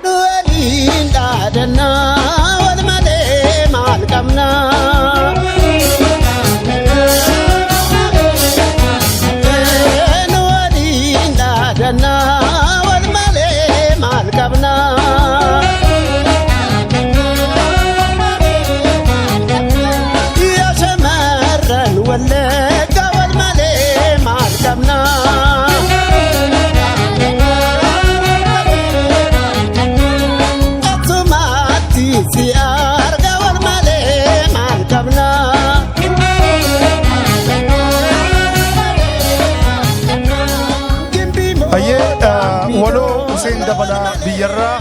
Waliin dhaadannaa wal malee maal qabnaa? Waliin dhaadannaa wal malee maal qabnaa? Yaa shamarran Wallagga wal malee maal qabnaa? Atumaatti si arga wal malee maal qabnaa? Hayyee, waloo Hussein Dabalaa biyyarraa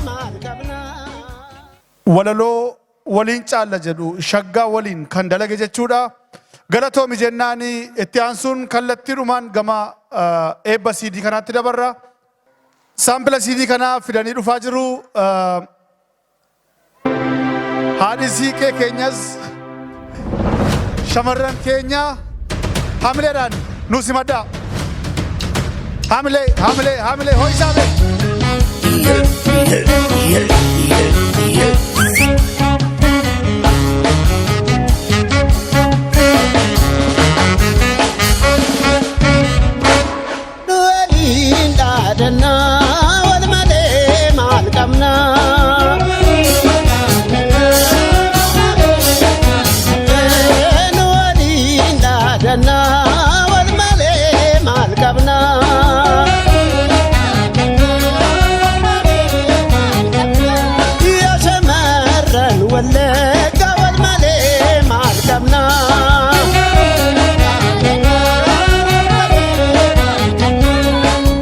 walaloo waliin caalla jedhu shaggaa waliin kan dalage jechuudha. Galatoomi jennaan itti aansuun kallattiidhumaan gama eebba CD kanaatti dabarra. Sample CD kanaa fidanii dhufaa jiru. Haadhi siiqee keenyas shamarran keenya hamileedhaan nu simadhaa. Hamilee, hamilee, hamilee, ho'isaa bee. Waliin dhaadannaa wal malee maal qabnaa? Waliin dhaadannaa wal malee maal qabnaa? Yaa shamarran Wallagga wal malee maal qabnaa?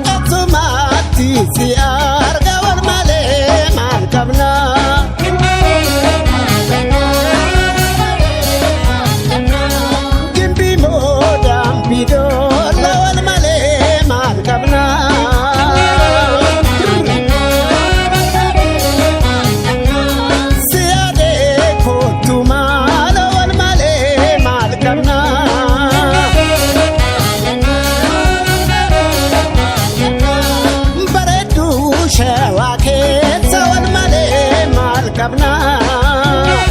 Atumaatti si arga wal malee maal qabnaa? Gimbii moodaan bidoola wal malee maal qabnaa? Siyaadee kootu maala wal malee maal qabnaa? Bareedduu shawaa keessa wal malee maal qabnaa?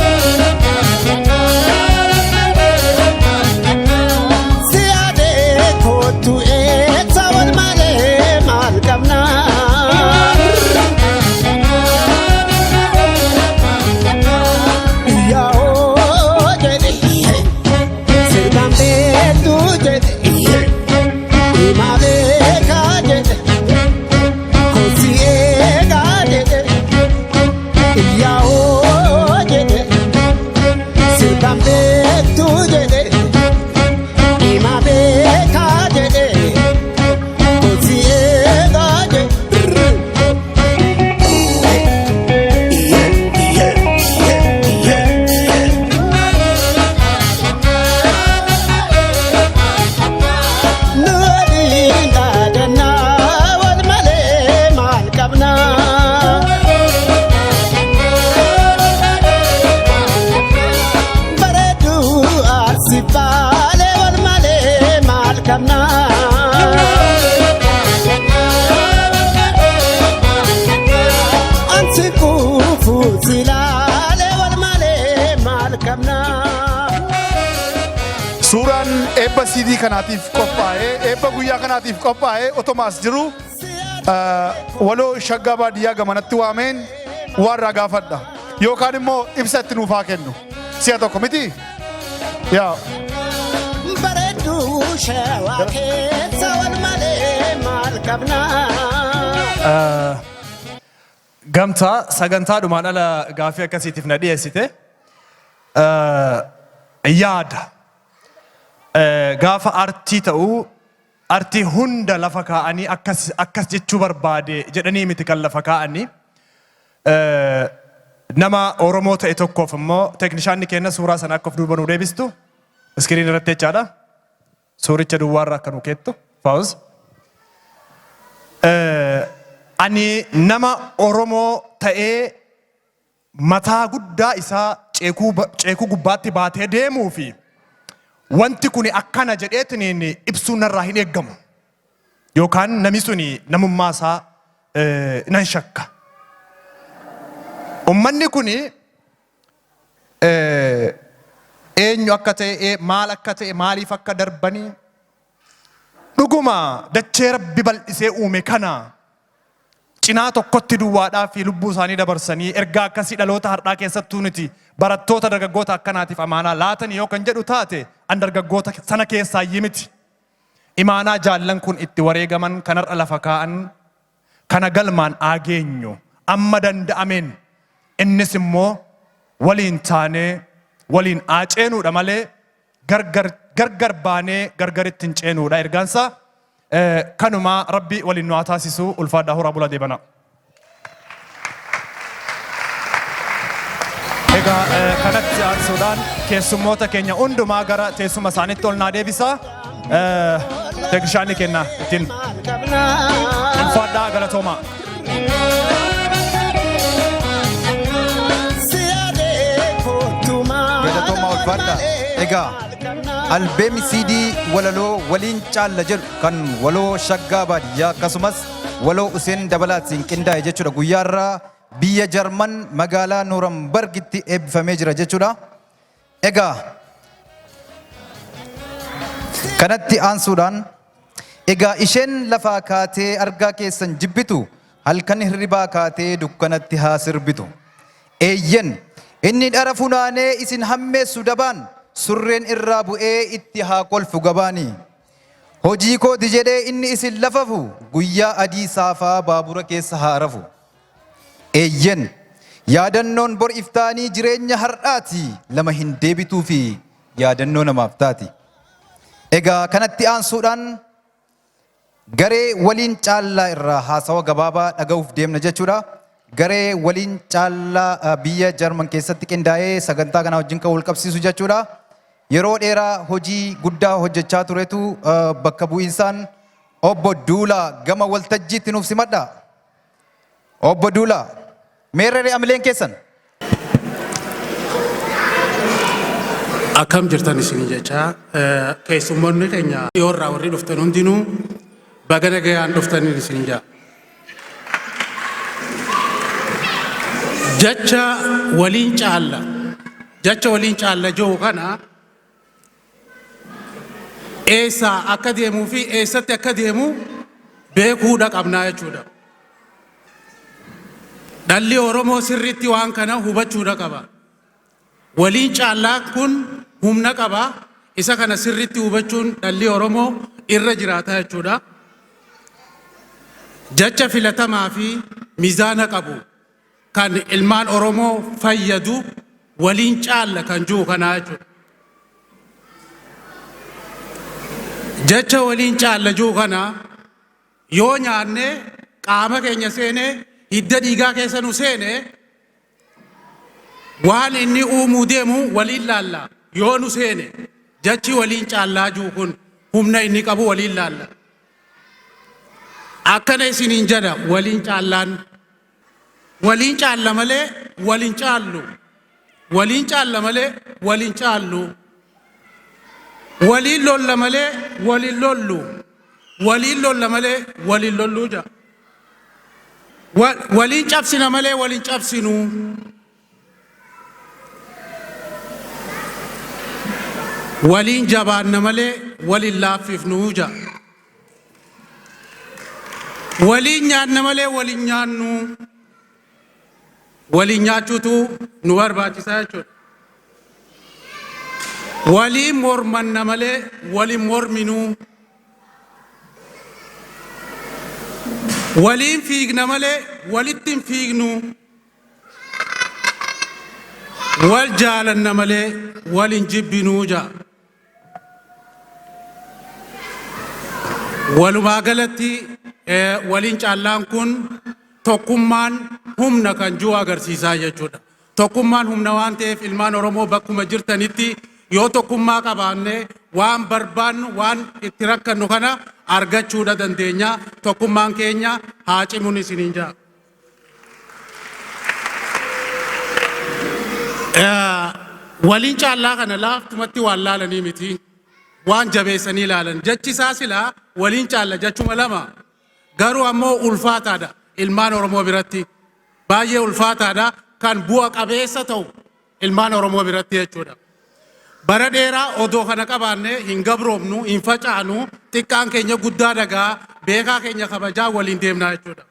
Siyaadee kootu eessa wal malee maal qabnaa? Yaa'oo jedhe sirbaan beektuu jedhe himaa beekaa jedhe kosi eegaa jedhe yaa'oo jedhe sirbaan beektuu jedhe himaa beekaa jedhe kosi eegaa jedhe. Nu waliin dhaadannaa wal malee maal qabnaa? Bareedduu Arsii Baalee wal malee maal qabnaa? Ansi quufuu silaalee wal malee maal qabnaa? Suuraan eebba CD kanaatiif qophaa'ee, eebba guyyaa kanaatiif qophaa'ee otomaas jiru waloo shaggaa baadiyyaa gamanatti waameen waan irraa gaafadha. Yookaan immoo ibsa itti nuuf haa kennu. Si'a tokko miti? Yaa. Bareedduu shawaa keessa wal malee maal qabnaa? Gamtaa sagantaadhumaan ala gaaffii akkasiitiif na dhiyeessite. Yaada. Gaafa artii ta'uu artii hunda lafa kaa'anii akkas akkas jechuu barbaade jedhanii miti kan lafa kaa'anii. Nama Oromoo ta'e tokkoof immoo teeknishaanni keenya suuraa sana akka of duuba nuu deebistu screen irratti jechaadha. Suuricha duwwaarra akka nu keettu Faawuz. Ani nama Oromoo ta'ee mataa guddaa isaa ceekuu gubbaatti baatee deemuu fi wanti kun akkana jedheetiniin ibsuun narraa hin eeggamu. Yookaan namni suni namummaa isaa nan shakka. Ummanni kuni eenyu akka ta'e, maal akka ta'e, maaliif akka darbanii dhuguma dachee Rabbi bal'isee uume kana cinaa tokkotti duwwaadhaa fi lubbuu isaanii dabarsanii ergaa akkasii dhaloota har'aa keessattuu nuti barattoota dargaggoota akkanaatiif amaanaa laatanii yoo kan jedhu taate, an dargaggoota sana keessaayyii miti. Imaanaa jaallan kun itti wareegaman kanarra lafa kaa'an kana galmaan aageenyu amma danda'ameen, innis immoo waliin taanee waliin aaceenuudha malee gargar gargar baanee gargaritti hin ceenuudha ergaansaa. Kanuma Rabbi waliin nu haa taasisu. Ulfaadhaa, horaa bulaa, deebanaa. Egaa kanatti aansuudhaan keessummoota keenya hundumaa gara teessuma isaaniitti ol naa deebisa. Teeknishaanni keenya ittiin ulfaadhaa, galatoomaa. Galatoomaa, ulfaadhaa. Egaa albeemi CD walaloo "Waliin Caalla" jedhu kan waloo Shaggaa Baadiyyaa akkasumas waloo Useen Dabalaatiin qindaa'e jechuudha. Guyyaarraa biyya Jarman magaalaa Nuurambargitti eebbifamee jira jechuudha. Egaa kanatti aansuudhaan, egaa isheen lafaa kaatee argaa keessan jibbitu halkan hirribaa kaatee dukkanatti haa sirbitu. Eeyyen, inni dhara funaanee isin hammeessu dabaan surreen irraa bu'ee itti haa kolfu gabaanii. Hojii kooti jedhee inni isin lafafu guyyaa adii saafaa baabura keessa haa rafu. Eeyyen, yaadannoon bor iftaanii jireenya har'aati, lama hin deebituu fi yaadannoo namaaf taati. Egaa kanatti aansuudhaan garee Waliin Caallaa irraa haasawa gabaabaa dhaga'uuf deemna jechuudha. Garee Waliin Caallaa biyya Jarman keessatti qindaa'ee sagantaa kana wajjin kan wal qabsiisu jechuudha. Yeroo dheeraa hojii guddaa hojjechaa turetu bakka bu'iinsaan Obbo Duulaa gama waltajjiitti nuuf simadha. Obbo Duulaa, meerree amileen keessan? Akkam jirtan isin jecha, keessummoonni keenya dhiyoorraa warri dhuftan hundinuu baga nagayaan dhuftaniin isin jaa. Jecha "waliin caalla", jecha "waliin caalla" jiru kana eessaa akka deemuu fi eessatti akka deemu beekuudha qabnaa jechuudha. Dhalli Oromoo sirriitti waan kana hubachuudha qaba. Waliin caallaa kun humna qaba. Isa kana sirriitti hubachuun dhalli Oromoo irra jiraata jechuudha. Jecha filatamaa fi mizaana qabu kan ilmaan Oromoo fayyadu "waliin caalla" kan jiru kanaa jechuudha. Jecha "waliin caalla" jiru kana yoo nyaanne, qaama keenya seenee hidda dhiigaa keessa nu seene, waan inni uumuu deemu waliin laalla. Yoo nu seene, jechi "waliin caallaa" jiru kun humna inni qabu waliin laalla. Akkana isiniin jedha: waliin caallaan, waliin caalla malee waliin caallu. Waliin caalla malee waliin caallu. Waliin lolla malee waliin lollu. Waliin lolla malee waliin lolluu jedha. Waliin cabsina malee waliin cabsinu. Waliin jabaanna malee waliin laaffifnu jedha. Waliin nyaanna malee waliin nyaannu. Waliin nyaachuutu nu barbaachisaa jechuudha. Waliin mormanna malee waliin morminuu. Waliin fiigna malee walitti hin fiignu. Wal jaalanna malee wal hin jibbinuu ja'a. Walumaa galatti waliin caallaan kun tokkummaan humna kan jiru agarsiisaa jechuudha. Tokkummaan humna waan ta'eef, ilmaan Oromoo bakkuma jirtanitti yoo tokkummaa qabaanne, waan barbaannu, waan itti rakkannu kana argachuudha dandeenya. Tokkummaan keenya haa cimuun isiniin jaa. Waliin caallaa kana laaftumatti waan laalanii miti. Waan jabeessanii ilaalan. Jechi isaa silaa waliin caalla jechuma lama. Garuu ammoo ulfaataadha ilmaan Oromoo biratti. Baay'ee ulfaataadha, kan bu'a qabeessa ta'u ilmaan Oromoo biratti jechuudha. Bara dheeraa odoo kana qabaanne hin gabroomnu, hin facaanu, xiqqaan keenya guddaa dhagaa, beekaa keenya kabajaa waliin deemnaa jechuudha.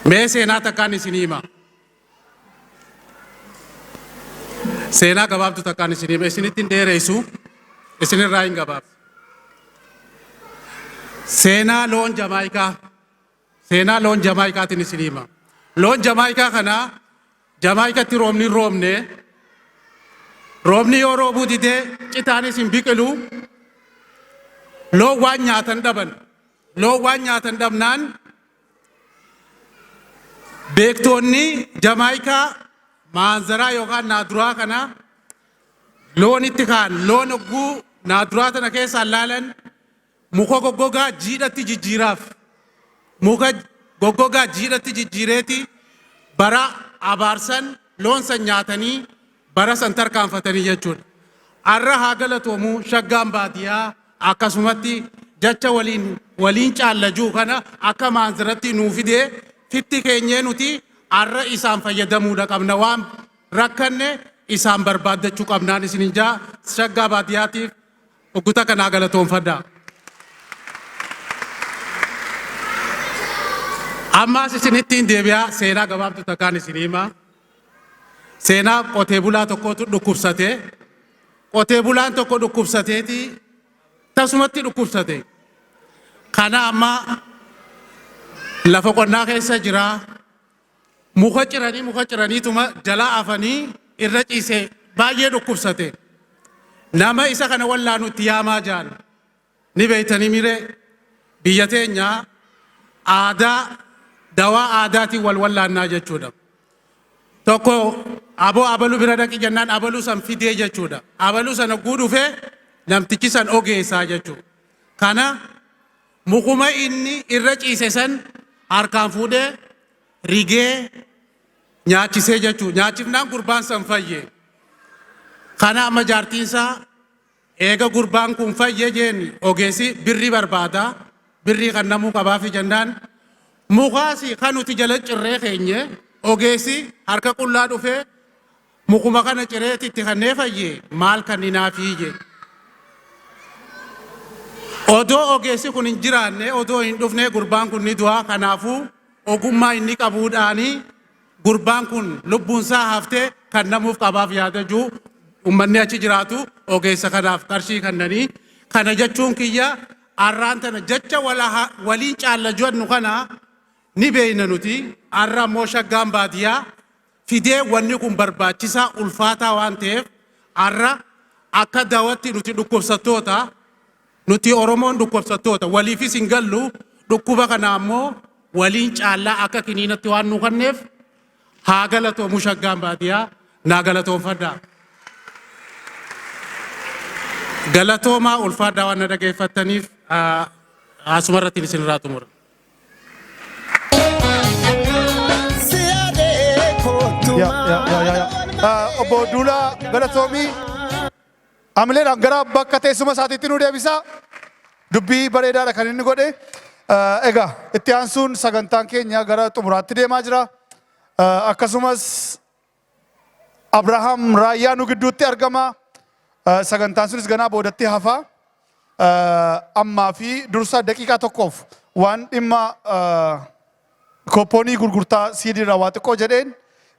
Mee seenaa takkaan isinii hima. Seenaa gabaabdu takkaan isinii hima. Isinitti hin dheeressu, isinirraa hin gabaabsu. Seenaa loon Jamaayikaa. Seenaa loon Jamaayikaatiin isinii hima. Loon Jamaayikaa kana, Jamaayikatti roobni hin roobne. Roobni yoo roobuu didee, citaanis hin biqilu. Loon waan nyaatan dhaban. Loon waan nyaatan dhabnaan, beektoonni Jamaayikaa maanzaraa yookaan naaduraa kana loonitti kaan. Loon hogguu naaduraa tana keessaan laalan, muka goggogaa jiidhatti jijjiiraaf. Muka goggogaa jiidhatti jijjiireeti bara abaarsan loon san nyaatanii bara san tarkaanfatanii jechuudha. Arra haa galatoomu shaggaan baadiyyaa, akkasumatti jecha waliin caallajuu kana akka maanziratti nuu fidee fitti keenyee nuti arra isaan fayyadamuudha qabna, waan rakkanne isaan barbaaddachuu qabnaan isinin jaa. Shaggaa baadiyyaatiif ogguta kanaa galatoonfadhaa. Ammaas isinittiin deebi'aa, seenaa gabaabdu takkaan isin himaa. Seenaa qotee bulaa tokkotu dhukkubsate. Qotee bulaan tokko dhukkubsateeti, tasumatti dhukkubsate. Kana amma lafa qonnaa keessa jira. Muka ciranii, muka ciraniituma jalaa afanii irra ciise, baay'ee dhukkubsate. Nama isa kana wallaanu itti yaamaa jaan. Ni beeytanii miree, biyya teenya aadaa dawaa aadaatiin wal wallaannaa jechuudha. Tokko aboo abaluu bira dhaqi jennaan, abaluu san fidee jechuudha. Abaluu sana hogguu dhufee, namtichi san ogeessaa jechuudha. Kana mukuma inni irra ciise san harkaan fuudhee rigee nyaachisee jechuudha. Nyaachifnaan gurbaan san fayye. Kana amma jaartiin isaa eega gurbaan kun fayye jeen, ogeessi birrii barbaada. Birrii kan namuu qabaafi jennaan, mukaasi kan nuti jala cirree keenye, ogeessi harka qullaa dhufee mukuma kana cireeti itti kannee fayye, maal kanninaafii jee. Odoo ogeessi kun hin jiraanne, odoo hin dhufne, gurbaan kun ni du'a. Kanaafuu ogummaa inni qabuudhaanii gurbaan kun lubbuunsaa haftee kan namuuf qabaaf yaada jiru, uummanni achi jiraatu ogeessa kanaaf qarshii kannanii. Kana jechuun kiyya, arraan tana jecha waliin caalla jennu kana ni beeyna nuti. Arra ammoo shaggaan baadiyyaa fidee wanni kun barbaachisaa ulfaataa waan ta'eef, arra akka dawatti nuti dhukkubsattoota, nuti Oromoon dhukkubsattoota, waliifis hin gallu. Dhukkuba kana ammoo waliin caallaa akka kiniinatti waan nu kenneef haa galatoomu shaggaan baadiyyaa, naa galatoonfadhaa. Galatoomaa, ulfaadhaa, waan na dhageeffattaniif asuma irratti isinirraa xumura. Ya, ya, ya, ya, ya. Obbo Duulaa galatoomii, amileedhaan gara bakka teessuma isaatiitti nu deebisa. Dubbii bareedaadha kan inni godhe. Egaa itti aansuun sagantaan keenya gara xumuraatti deemaa jira. Akkasumas Abrahaam Raayyaa nu gidduutti argama. Sagantaan sunis ganaa boodatti hafa. Ammaa fi dursa daqiiqaa tokkoof waan dhimma kooppoonii gurgurtaa siidiirraa waa xiqqoo jedheen,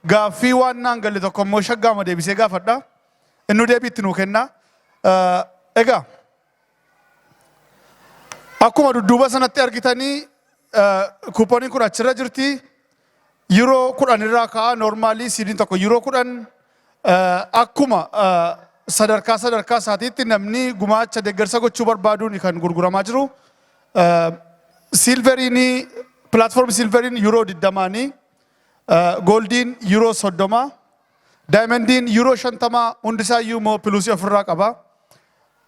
gaaffii waan naan galle tokko immoo shaggaama deebisee gaafadha. Inni deebii itti nuu kenna. Egaa akkuma dudduuba sanatti argitanii, kuuppooniin kun achirra jirti. Yuuroo 10 irraa ka'a. Normally siidiin tokko yuuroo 10. Akkuma sadarkaa sadarkaa isaatiitti namni gumaacha deeggarsa gochuu barbaaduun kan gurguramaa jiru. Silveriin, platform silveriin yuuroo 20nii. Goldiin €30, diamondiin €50, hundisaayyuu immoo plusii ofirraa qaba.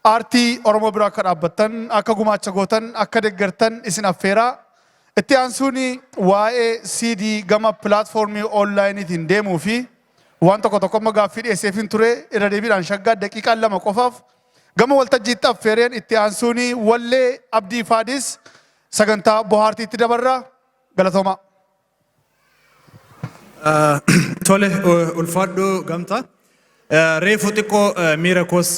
Aartii Oromoo bira akka dhaabbattan, akka gumaacha gootan, akka deeggartan isin affeeraa. Itti aansuun waa'ee CD gama platformii onlineiitiin deemuu fi waan tokko tokko amma gaaffii dhiyeesseefin ture, irra deebiidhaan Shaggaa daqiiqaa 2 qofaaf gama waltajjiitti affeereen, itti aansuun wallee Abdii Faadis sagantaa bohaartiitti dabarra. Galatoomaa. Tole, ulfaadhu gamtaa. Reefu xiqqoo miira koos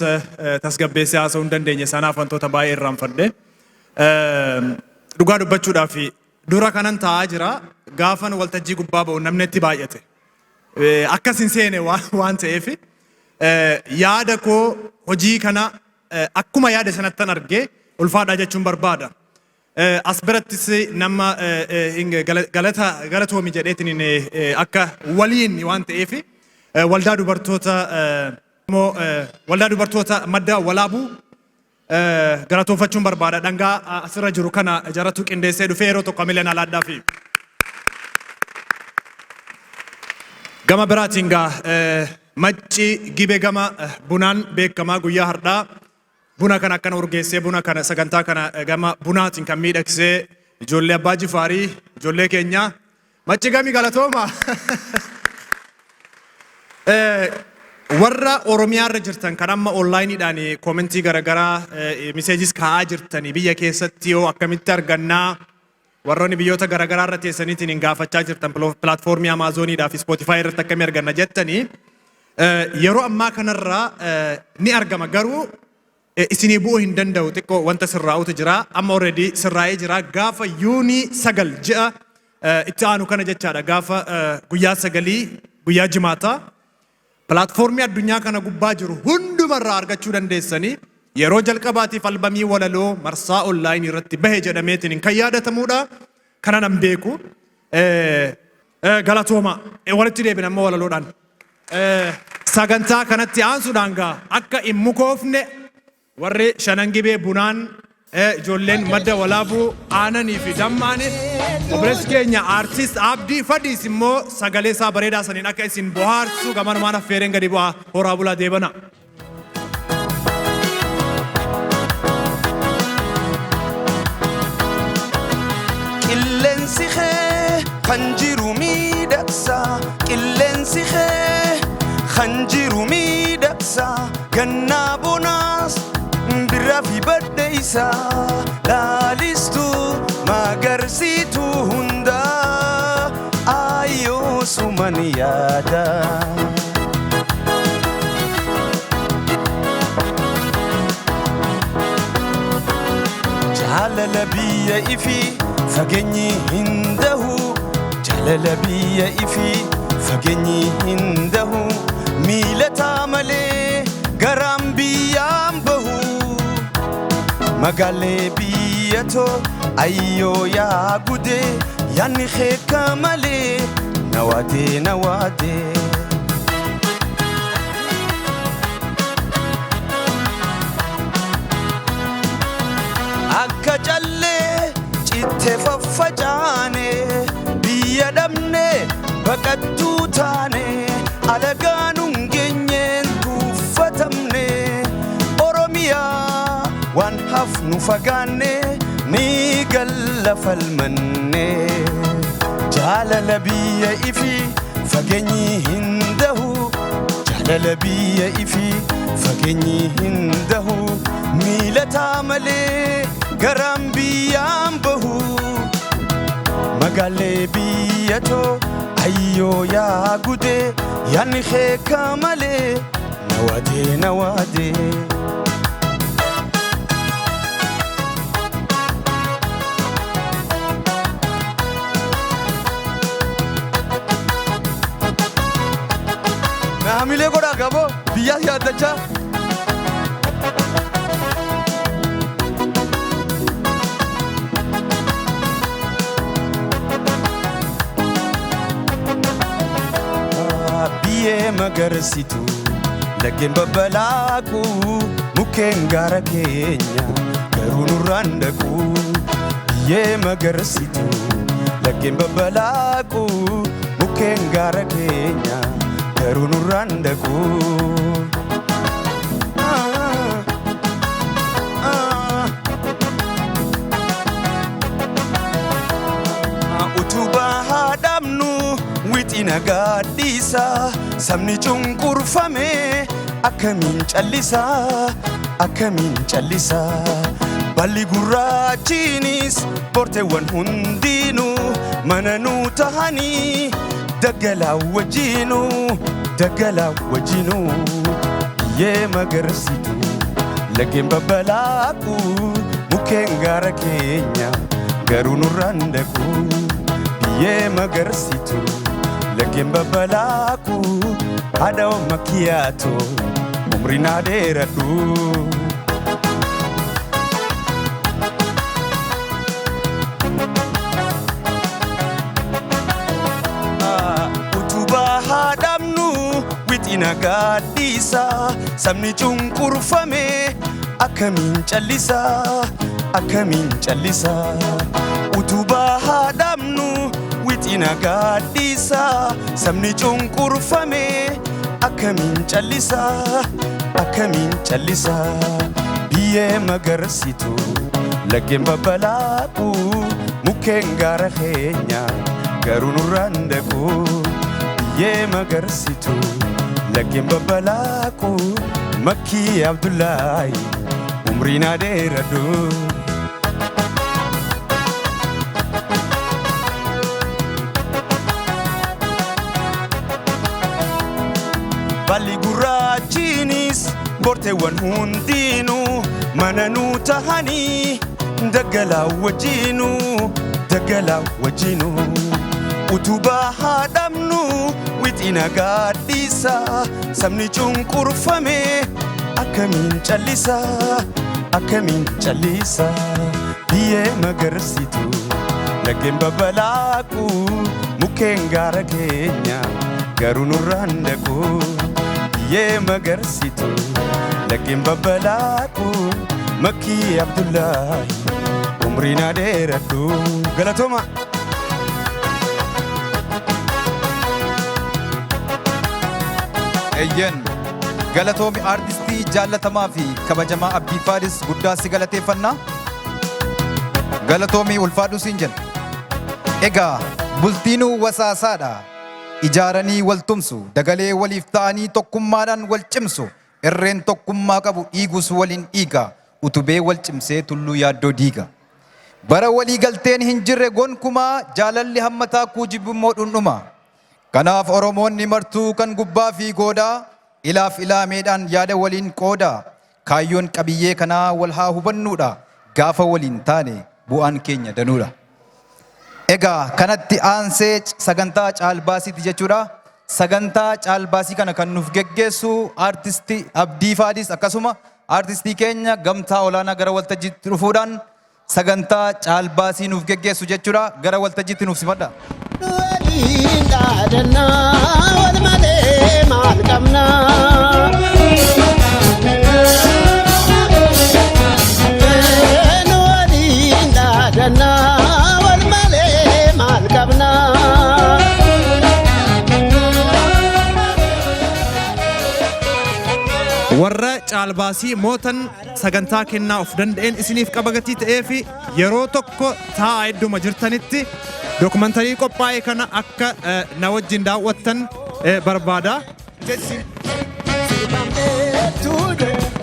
tasgabbeessee haasa'uu hin dandeenye, sanaaf wantoota baay'ee irraanfadhe. Dhugaa dubbachuudhaaf dura kanan taa'aa jira, gaafan waltajjii gubbaa ba'u namni itti baay'ate. Akkas hin seene waan ta'eef yaada koo hojii kana akkuma yaada sanattan argee ulfaadhaa jechuun barbaada. As birattis nama galata galatoomi jedheetiin akka waliin waan ta'eef waldaa dubartoota immoo waldaa dubartoota Madda Walaabuu galatoonfachuun barbaada. Dhangaa asirra jiru kana jaratu qindeessee dhufee, yeroo tokko miila alaadhaa fi. Gama biraatiin gaa Macci Gibe gama bunaan beekamaa, guyyaa har'aa buna kana akkana urgeessee, buna kana sagantaa kana gama bunaatiin kan miidhagsee ijoollee Abbaa Jifaarii, ijoollee keenya Macci gami galatooma. Warra Oromiyaa irra jirtan kan amma onlineiidhaan commentii garaagaraa, messageis kaa'aa jirtanii, biyya keessatti yoo akkamitti argannaa, warroonni biyyoota garaagaraa irra teessaniitiin hin gaafachaa jirtan, platformii Amazoniidhaa fi Spotify irratti akkamii arganna jettanii, yeroo ammaa kanarraa ni argama, garuu isinii bu'uu hin danda'u, xiqqoo wanta sirraa'utu jira. Amma already sirraa'ee jira. Gaafa June 9, ji'a itti aanu kana jechaadha, gaafa guyyaa 9, guyyaa jimaataa, platformii addunyaa kana gubbaa jiru hundumarraa argachuu dandeessanii. Yeroo jalqabaatiif albamii walaloo marsaa onlineii irratti bahe jedhameetiin kan yaadatamuudha. Kana nan beeku. Galatooma. Walitti deebina amma walaloodhaan. Sagantaa kanatti aansuudhaan gaa akka hin mukoofne warri Shanan Gibee bunaan, ijoolleen Madda Walaabuu aananii fi dammaani, obboleessi keenya aartist Abdii Fadiis immoo sagalee isaa bareedaa saniin akka isin bohaarsu gamanumaan affeereen gadi bu'aa. Horaa bulaa, deebana. Qilleensi kee kan jiru miidhagsa, qilleensi kee kan jiru miidhagsa, gannaa bonaas birraa fi baddeessa, laalistu magarsiitu hundaa ayyoo suman yaada. Jaalala biyya ifi fageenyi hin dahu, jaalala biyya ifi fageenyi hin dahu, miilataa malee garaan biyyaan bahu. Magaalee biyya too ayyoo yaa gudee, yaanni keeka malee na waadee, na waadee. Akka callee cittee faffacaane, biyya dhabne, baqattuu taane, alagaan hin geenyeen tuuffatamne, Oromiyaa waan hafnu fagaanne, ni galla falmanne. Jaalala biyya ifi fageenyi hin dahu, jaalala biyya ifi fageenyi hin dahu, miilataa malee garaan biyyaan bahu. Magaalee biyya too ayyoo yaa gudee, yaanni keeka malee na waadee, na waadee. Haamilee godhaa gaboo biyyaas yaaddachaa. Biyyee magarsitu, laggeen babbalaaqu, mukkeen gaara keenya garuu nurraan dhaqu. Biyyee magarsitu, laggeen babbalaaqu, mukkeen Mukkeen gaara keenya garuu nurraan dhaqu. Utubaa haa dhaabnu wixina gaadhiisa sabni cunqurfame akkamiin callisa akkamiin callisa. Balli gurraachiinis borteewwan hundinuu mana nuu tahanii daggalaa wajjinuu daggalaa wajjinuu. Biyyee magarsitu laggeen babbalaaqu mukkeen gaara keenya garuu nurraan dhaqu. Biyyee magarsitu laggeen babbalaaqu haadha makkiyaatoo umriin haa dheeradhu. Utubaa haa dhaabnu wixina gaadhiisa sabni cunqurfame akkamiin callisa akkamiin callisa. Utubaa haa dhaabnu wixina gaadhiisa sabni cunqurfame akkamiin callisa akkamiin callisa. Biyyee magarsitu laggeen babbalaaqu mukkeen gaara keenya garuu nurraan dhaqu. Biyyee magarsitu laggeen babbalaaqu Makkii Abdullaahi umriin haa dheeradhu. Balli gurraachiinis borteewwan hundinuu mana nuu tahanii daggalaa wajjinuu daggalaa wajjinuu. Utubaa haa dhaabnu wixina gaadhiisa sabni cunqurfame akkamiin callisa akkamiin callisa. Biyyee magarsitu laggeen babbalaaqu mukkeen gaara keenya garuu nurraan dhaqu. Biyyee magarsitu laggeen babbalaaqu Makkii Abdullaahi umriin haa dheeradhu. Galatooma. Eeyyen galatoomi aartistii jaallatamaa fi kabajamaa Abdii Faadis guddaa si galateeffannaa. Galatoomii ulfaadhu siin jenna. Egaa bultiinuu wasaasaadha. Ijaaranii wal tumsu, dagalee waliif ta'anii tokkummaadhaan wal cimsu, irreen tokkummaa qabu dhiigus waliin dhiiga, utubee wal cimsee tulluu yaaddoo diiga. Bara walii galteen hin jirre gonkumaa jaalalli hamma taakkuu jibbummoo dhundhuma. Kanaaf Oromoonni martuu kan gubbaa fi goodaa ilaaf ilaameedhaan yaada waliin qooda. Kaayyoon qabiyyee kanaa wal haa hubannuudha. Gaafa waliin taane bu'aan keenya danuudha. Egaa kanatti aansee sagantaa caalbaasiiti jechuudha. Sagantaa caalbaasii kana kan nuuf geggeessu aartistii Abdii Faadis akkasuma aartistii keenya gamtaa olaanaa gara waltajjiitti dhufuudhaan sagantaa caalbaasii nuuf geggeessu jechuudha. Gara waltajjiitti nuuf simadha. Waliin dhaadannaa wal malee maal qabnaa? Waliin dhaadannaa wal malee maal qabnaa? Warra caalbaasii mootan sagantaa kennaa of danda'een isiniif qaba gatii ta'ee fi yeroo tokko taa'aa idduma jirtanitti dookumantarii qophaa'e kana akka na wajjin daawwattan barbaada.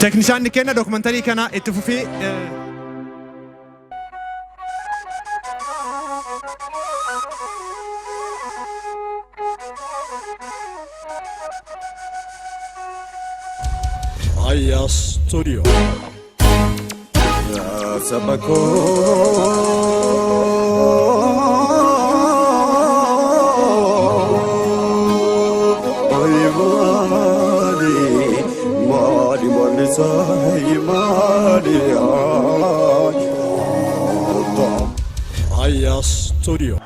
Teeknishaanni keenya dookumantarii kana itti fufii. Aya Studio. Saba koo Ay maali maali maali sahi maali ay Aya Studio.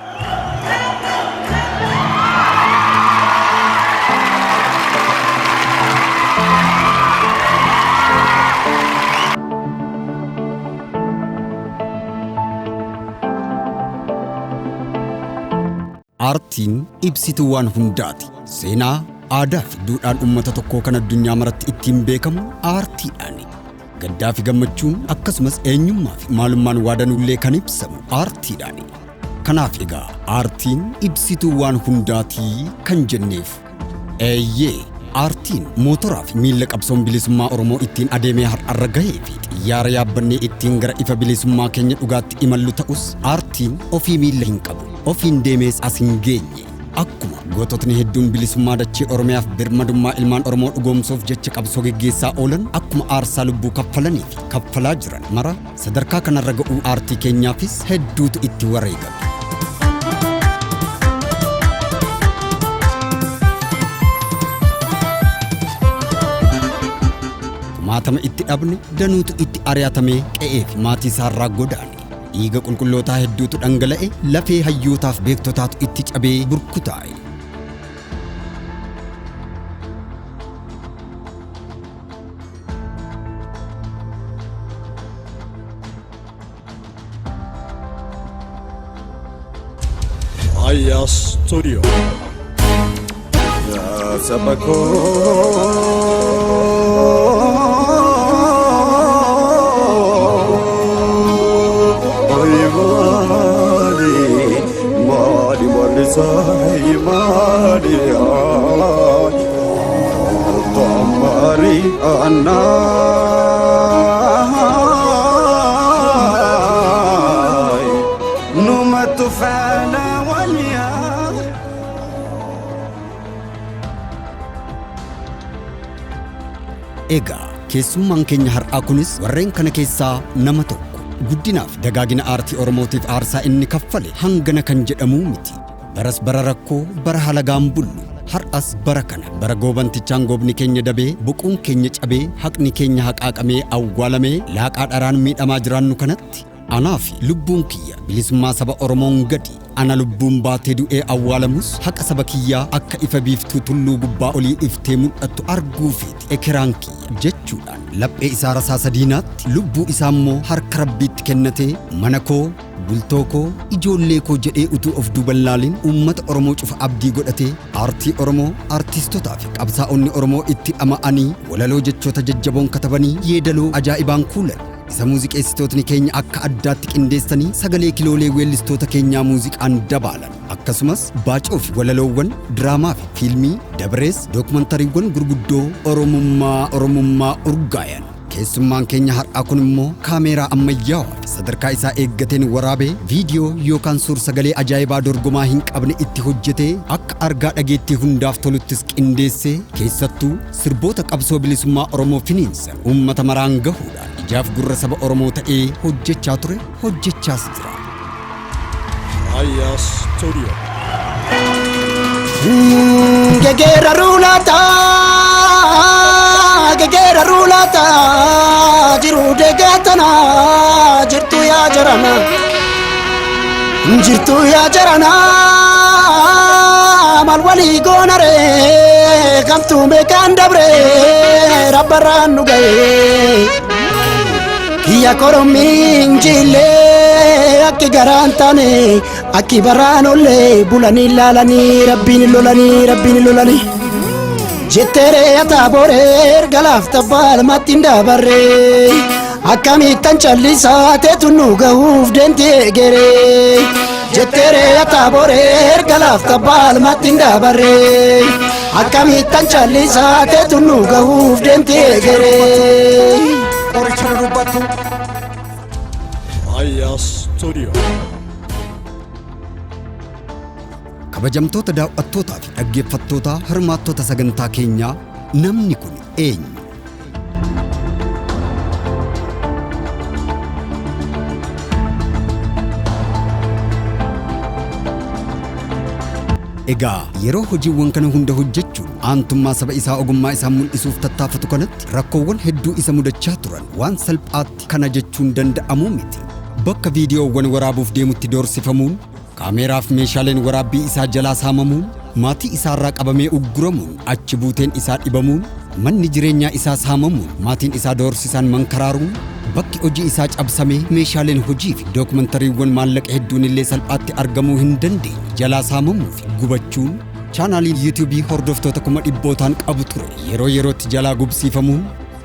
Art Aartiin ibsituu waan hundaati. Seenaa, aadaa fi duudhaan uummata tokkoo kan addunyaa maratti ittiin beekamu aartiidhaani. Gaddaa fi gammachuun akkasumas eenyummaa fi maalummaan waa danuullee kan ibsamu aartiidhaani. Kanaaf egaa aartiin ibsituu waan hundaatii kan jenneef. Eeyyee, aartiin mootoraa fi miilla qabsoon bilisummaa Oromoo ittiin adeemee har'arra gahee fi xiyyaara yaabbannee ittiin gara ifa bilisummaa keenya dhugaatti imallu ta'us, aartiin ofii miilla hin qabu, ofiin deemees as hin geenye. Akkuma goototni hedduun bilisummaa dachee Oromiyaaf birmadummaa ilmaan Oromoo dhugoomsuuf jecha qabsoo geggeessaa oolan, akkuma aarsaa lubbuu kaffalanii fi kaffalaa jiran mara, sadarkaa kanarra ga'uu aartii keenyaafis hedduutu itti wareegame. Kumaatama itti dhabne, danuutu itti ari'atamee qe'ee fi maatii isaarraa godaane. Dhiiga qulqullootaa hedduutu dhangala'e, lafee hayyootaaf beektotaatu itti cabee burkutaa'e. Aya Studio. Saba koo, maali maali maali sahi maali tamari anaa numatu faana waliyaa. Egaa keessummaan keenya har'aa kunis warreen kana keessaa nama tokko. Guddinaaf dagaagina aartii Oromootiif aarsaa inni kaffale hangana kan jedhamuu miti. Baras bara rakkoo, bara halagaan bullu. Har'as bara kana, bara goobantichaan goobni keenya dabee, boquun keenya cabee, haqni keenya haqaaqamee awwaalamee, laaqaa dharaan miidhamaa jiraannu kanatti, anaa fi lubbuun kiyya bilisummaa saba Oromoon gadi. Ana lubbuun baatee du'ee awwaalamus haqa saba kiyyaa akka ifa biiftuu tulluu gubbaa olii iftee mul'attu arguufiiti ekeraan kiyya jechuudhaan laphee isaa rasaasa diinaatti, lubbuu isaa immoo harka Rabbiitti kennatee, mana koo, bultoo koo, ijoollee koo jedhee utuu of duuban laalin uummata Oromoo cufa abdii godhatee, aartii Oromoo aartistotaa fi qabsaa'onni Oromoo itti dhama'anii walaloo jechoota jajjaboon katabanii yeedaloo ajaa'ibaan kuulan, isa muuziqeessitootni keenya akka addaatti qindeessanii sagalee kiloolee weellistoota keenyaa muuziqaan dabaalan, akkasumas baacoo fi walaloowwan diraamaa fi fiilmii dabrees dookumantariiwwan gurguddoo Oromummaa Oromummaa urgaayan. Keessummaan keenya har'aa kun immoo kaameeraa ammayyaawaa fi sadarkaa isaa eeggateen waraabee viidiyoo yookaan suur-sagalee ajaa'ibaa dorgomaa hin qabne itti hojjetee, akka argaa dhageettii hundaaf toluttis qindeessee, keessattuu sirboota qabsoo bilisummaa Oromoo finiinsan uummata maraan gahuudhaan ijaaf gurra saba Oromoo ta'ee hojjechaa ture, hojjechaas jira. Aya Studio. Gegeera ruulata, gegeera ruulata, jiru deegatana, jirtu yaa jarana, jirtu yaa jarana, maal walii goonare, kamtu meeqaan dabre, rabbarraan nu ga'e. Kiyya korommiin jillee akki garaan taane, akki baraan ollee, bulanii laalanii rabbiin lolanii, rabbiin lolanii. Jetteeree ataaboree galaaf tabbaalmatti hin dabarree, akkamittan callisaa teetu nu gahuuf deemti egeree. Jetteeree ataaboree galaaf tabbaalmatti hin dabarree, akkamittan callisaa teetu nu gahuuf deemti egeree. Qoricha dubbattu. Aya Studio. Kabajamtoota daawwattootaa fi dhaggeeffattoota, hirmaattota sagantaa keenyaa, namni kun eenyu? Egaa yeroo hojiiwwan kana hunda hojjechuun aantummaa saba isaa ogummaa isaa mul'isuuf tattaafatu kanatti, rakkoowwan hedduu isa mudachaa turan waan salphaatti kana jechuun danda'amuu miti. Bakka viidiyoowwan waraabuuf deemutti doorsifamuun, kaameeraaf meeshaaleen waraabbii isaa jalaa saamamuun, maatii isaarraa qabamee ugguramuun, achi buuteen isaa dhibamuun, manni jireenyaa isaa saamamuun, maatiin isaa doorsisaan mankaraaruun, Bakki hojii isaa cabsamee meeshaaleen hojii fi dookumantariiwwan maallaqa hedduun illee salphaatti argamuu hin dandeenye jalaa saamamuu fi gubachuun chaanaalii yuutuubii hordoftoota 100,000n qabu ture yeroo yerootti jalaa gubsiifamuun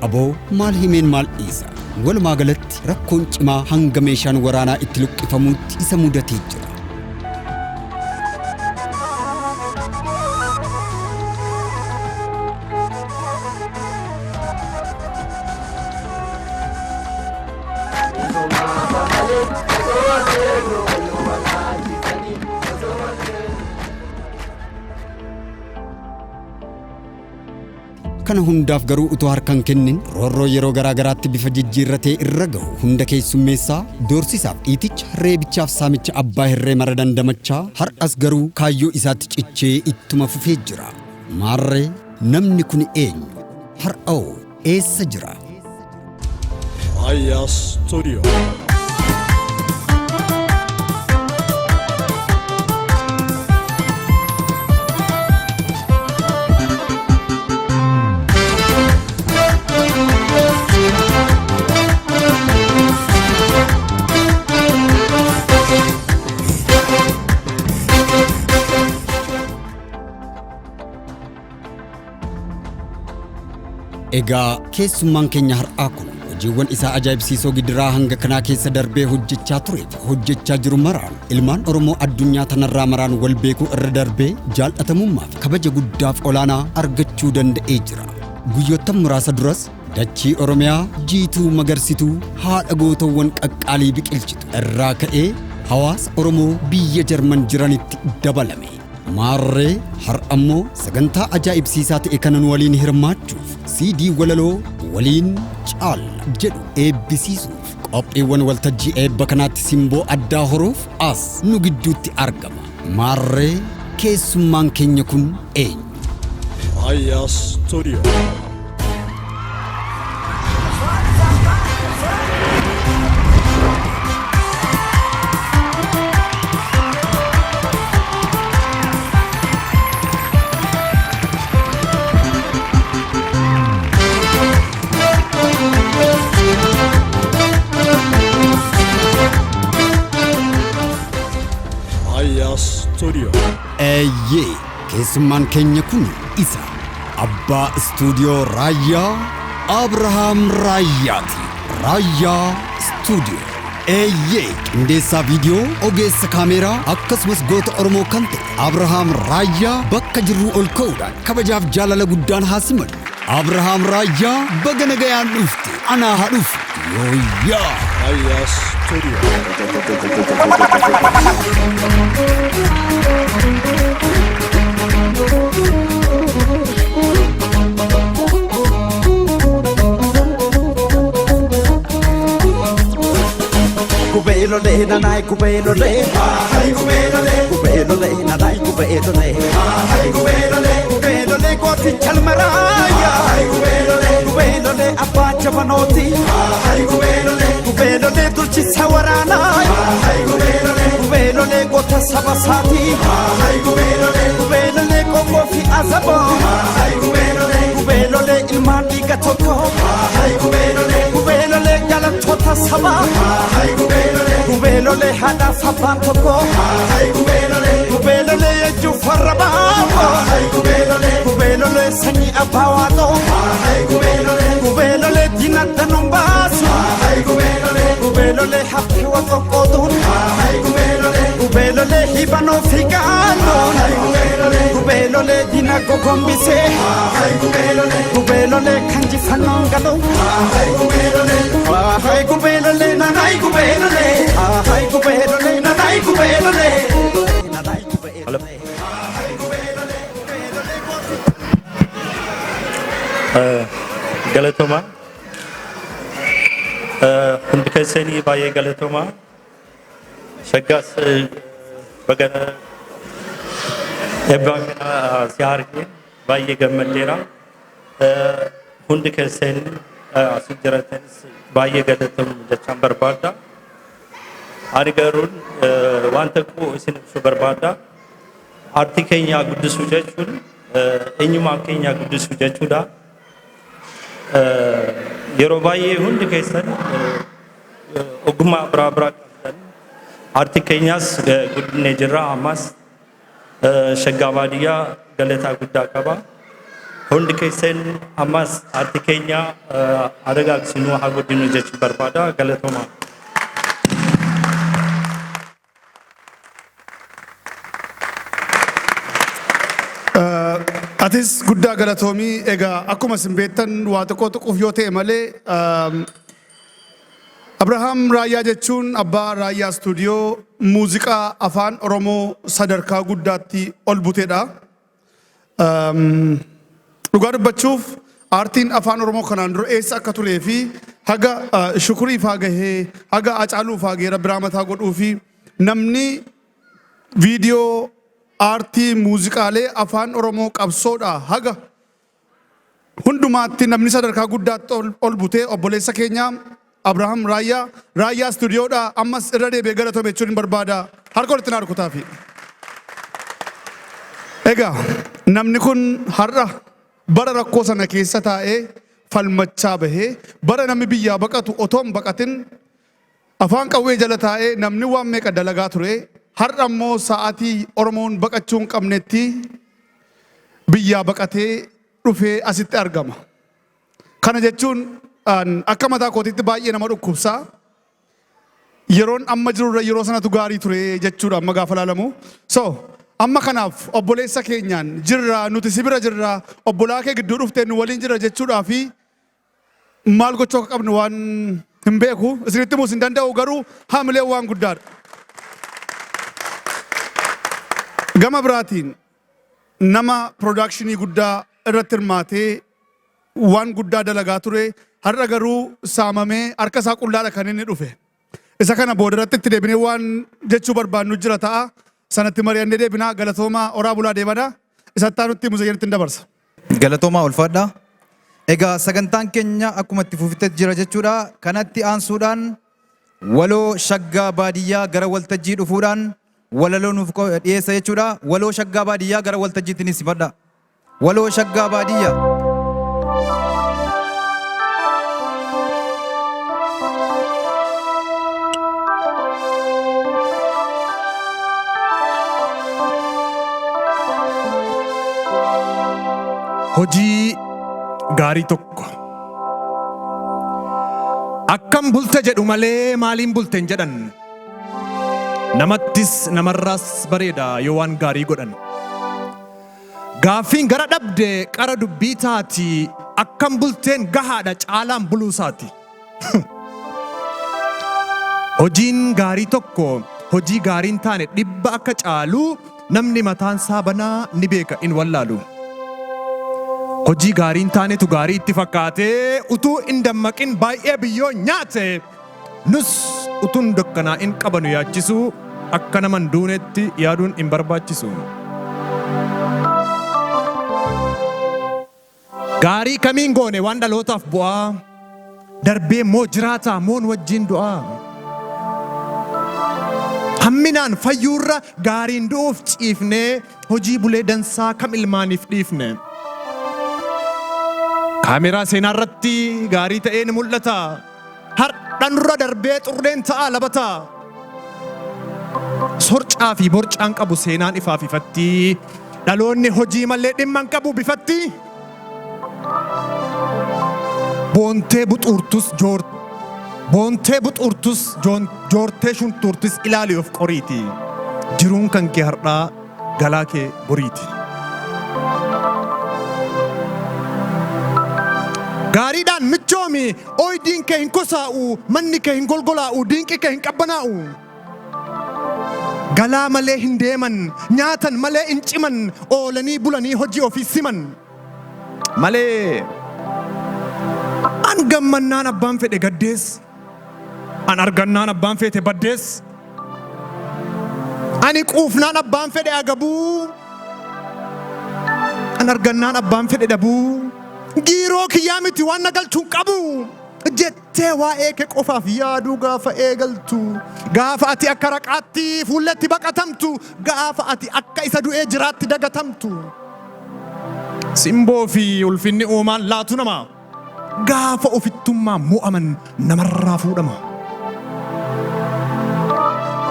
aboo maal himeen maal dhiisa. Walumaa galatti rakkoon cimaa hanga meeshaan waraanaa itti luqqifamuutti isa mudatee jira. Kana hundaaf garuu utuu harka hin kennin roorroo yeroo garaa garaatti bifa jijjiirratee irra gahu hunda keessummeessaa doorsisaaf dhiiticha reebichaaf saamicha abbaa hirree mara dandamachaa har'as garuu kaayyoo isaatti cichee ittuma fufee jira. Maarree namni kun eenyu? Har'oo eessa jira? Aya Studio. Egaa keessummaan keenya har'aa kun hojiiwwan isaa ajaa'ibsiisoo gidiraa hanga kanaa keessa darbee hojjechaa turee fi hojjechaa jiru maraan ilmaan Oromoo addunyaa tanarraa maraan wal beekuu irra darbee jaallatamummaa fi kabaja guddaaf olaanaa argachuu danda'ee jira. Guyyoottan muraasa duras dachii Oromiyaa jiituu magarsituu haadha gootawwan qaqqaalii biqilchitu irraa ka'ee hawaasa Oromoo biyya Jarman jiranitti dabalame. Maarree har'ammoo sagantaa ajaa'ibsiisaa ta'e kana nu waliin hirmaachuuf CD walaloo waliin caalla jedhu eebbisiisuuf qophiiwwan waltajjii eebba kanaatti simboo addaa horuuf as nu gidduutti argama. Maarree keessummaan keenya kun eenyu? Aya Studio. Aya Studio. Eeyyee, keessummaan keenya kun isa abbaa istuudiyoo Raayyaa Abrahaam Raayyaati. Raayyaa Istuudiyoo. Eeyyee, qindeessaa viidiyoo, ogeessa kaameeraa akkasumas goota Oromoo kan ta'e Abrahaam Raayyaa bakka jirruu ol ka'uudhaan kabajaaf jaalala guddaan haa simannu. Abrahaam Raayyaa baga nagayaan dhufte, anaa haa dhufu. Yooyyaa! Aya Studio. Kubelole nanai kubelole, hai kubelole, kubelole nanai kubelole, hai kubelole, kubelole gooti chalmaraya, hai kubelole, kubelole abbaa jabanooti, hai kubelole, kubelole durchisa waraana, hai kubelole, kubelole goota saba saati, hai kubelole, kubelole qomoo fi azaboo, hai kubelole, kubelole ilmaan dhiiga tokko, hai kubelole, kubelole galattoota sabaa, hai kubelole, kubelole haadhaaf abbaan tokko, hai kubelole, kubelole ejjuu farra baaboo, hai kubelole, kubelole sanyii abbaa waaqoo, hai kubelole, kubelole diina danuun baasu, hai kubelole, kubelole haftee wal qoqqooduun, hai kubelole, kubelole hibanoo fi gaannoon, hai kubelole, kubelole diina gogombisee, hai kubelole, kubelole kan jifannoon galu, hai kubelole, hai kubelole nanai kubelole, hai kubelole nanai kubelole, nanai kubelole. Galatoomaa. Hundi keessanii baay'ee galatoomaa. Shaggaas baga eebbaa kana si arge baay'ee gammadeera. Hundi keessanii asii jiratanis baay'ee galatoom jechaan barbaada. Ani garuu waan tokko isin ibsuu barbaada. Aartii keenya guddisuu jechuun eenyummaa keenya guddisuu jechuudha. Yeroo baay'ee hundi keessan ogummaa biraa biraa qabdan. Aartii keenyaas guddinee jirra ammas shaggaa baadiyyaa galataa guddaa qaba. Hundi keessan ammas aartii keenya adagaagsinuu haa guddinu jechuun barbaada. Galatoomaa. Atis guddaa galatoomii. Egaa akkuma isin beektan waa xiqqoo tuquuf yoo ta'e malee, Abrahaam Raayyaa jechuun abbaa Raayyaa Istuudiyoo muuziqaa afaan Oromoo sadarkaa guddaatti ol buteedha. Dhugaa dubbachuuf, aartiin afaan Oromoo kanaan dura eessa akka turee fi haga Shukurii faa gahee, haga Hacaaluu faa gahee, Rabbi rahmataa godhuu fi namni viidiyoo aartii muuziqaalee afaan Oromoo qabsoodha haga hundumaatti namni sadarkaa guddaatti ol butee obboleessa keenya Abrahaam Raayyaa, Raayyaa Istuudiyoodha. Ammas irra deebi'ee galatoomi jechuun hin barbaada. Harka walitti naa rukutaafi. Egaa namni kun har'a bara rakkoo sana keessa taa'ee falmachaa bahee, bara namni biyyaa baqatu otoo hin baqatin afaan qawwee jala taa'ee namni waan meeqa dalagaa ture, har'a immoo sa'aatii Oromoon baqachuu hin qabnetti biyyaa baqatee dhufee asitti argama. Kana jechuun akka mataa kootiitti baay'ee nama dhukkubsaa. Yeroon amma jirurra yeroo sanatu gaarii ture jechuudha amma gaafa laalamu. So amma kanaaf obboleessa keenyaan jirra, nuti si bira jirra, obbolaa kee gidduu dhuftee nu waliin jirra jechuudhaa fi maal gochuu akka qabnu waan hin beeku, isinitti himuus hin danda'u, garuu haamileen waan guddaadha. Gama biraatiin nama production guddaa irratti hirmaatee waan guddaa dalagaa ture, har'a garuu saamamee harka isaa qullaadha kan inni dhufe. Isa kana boodarratti itti deebinee waan jechuu barbaannu jira ta'a. Sanatti mari'annee deebinaa. Galatoomaa, oraa bulaa deemanaa. Isatti aanutti Muzayyanitti hin dabarsa. Galatoomaa, ulfaadha. Egaa sagantaan keenya akkuma itti fufitetti jira jechuudha. Kanatti aansuudhaan waloo shaggaa baadiyyaa gara waltajjii dhufuudhaan walaloo nuuf dhiyeessa jechuudha. Waloo shaggaa baadiyyaa gara waltajjiitti ni simadha. Waloo shaggaa baadiyyaa. Hojii gaarii tokko. Akkam bulte jedhu malee maaliin bulte hin jedhan. Namattis namarraas bareeda yoo waan gaarii godhan. Gaaffiin gara dhabde qara dubbii taati, akkam bulteen gahaadha caalaan buluu isaati. Hojiin gaarii tokko hojii gaarii hin taane 100 akka caalu namni mataan isaa banaa ni beeka in wallaalu. Hojii gaarii hin taanetu gaarii itti fakkaatee utuu hin dammaqin baay'ee biyyoo nyaate, nus utuu hin dukkanaa'in qabanu yaachisuu akka nama hin duunetti yaaduun hin barbaachisu. Gaarii kamiin goone waan dhalootaaf bu'aa, darbee moo jiraataa moon wajjin du'aa? Hamminaan fayyuurra gaariin du'uuf ciifnee hojii bulee dansaa kam ilmaaniif dhiifne? Kaameraa seenaa irratti gaarii ta'ee ni mul'ata. Har'a nurra darbee xurreen ta'a labata. Sorcaa fi borcaan qabu seenaan ifaaf ifatti. Dhaloonni hojii malee dhimma hin qabu bifatti. Boontee buxuurtus joor Boontee buxuurtus joon joortee shuntuurtis ilaali of qoriiti. Jiruun kan kee har'aa galaa kee boriiti. Gaariidhaan michoomi, ooydiin kee hin kosaa'u, manni kee hin golgolaa'u, diinqi kee hin qabbanaa'u. Galaa malee hin deeman, nyaatan malee hin ciman, oolanii bulanii hojii ofii siman. Malee an gammannaan abbaan fedhe gaddees, an argannaan abbaan feete baddees, ani quufnaan abbaan fedhe agabuu, an argannaan abbaan fedhe dhabuu, giiroo kiyyaa miti waan na galchu hin qabu jettee waa'ee kee qofaaf yaaduu gaafa eegaltu, gaafa ati akka raqaatti fuulletti baqatamtu, gaafa ati akka isa du'ee jiraatti dagatamtu. Simboo fi ulfinni uumaan laatu namaa. Gaafa ofittummaan mo'aman namarraa fuudhama.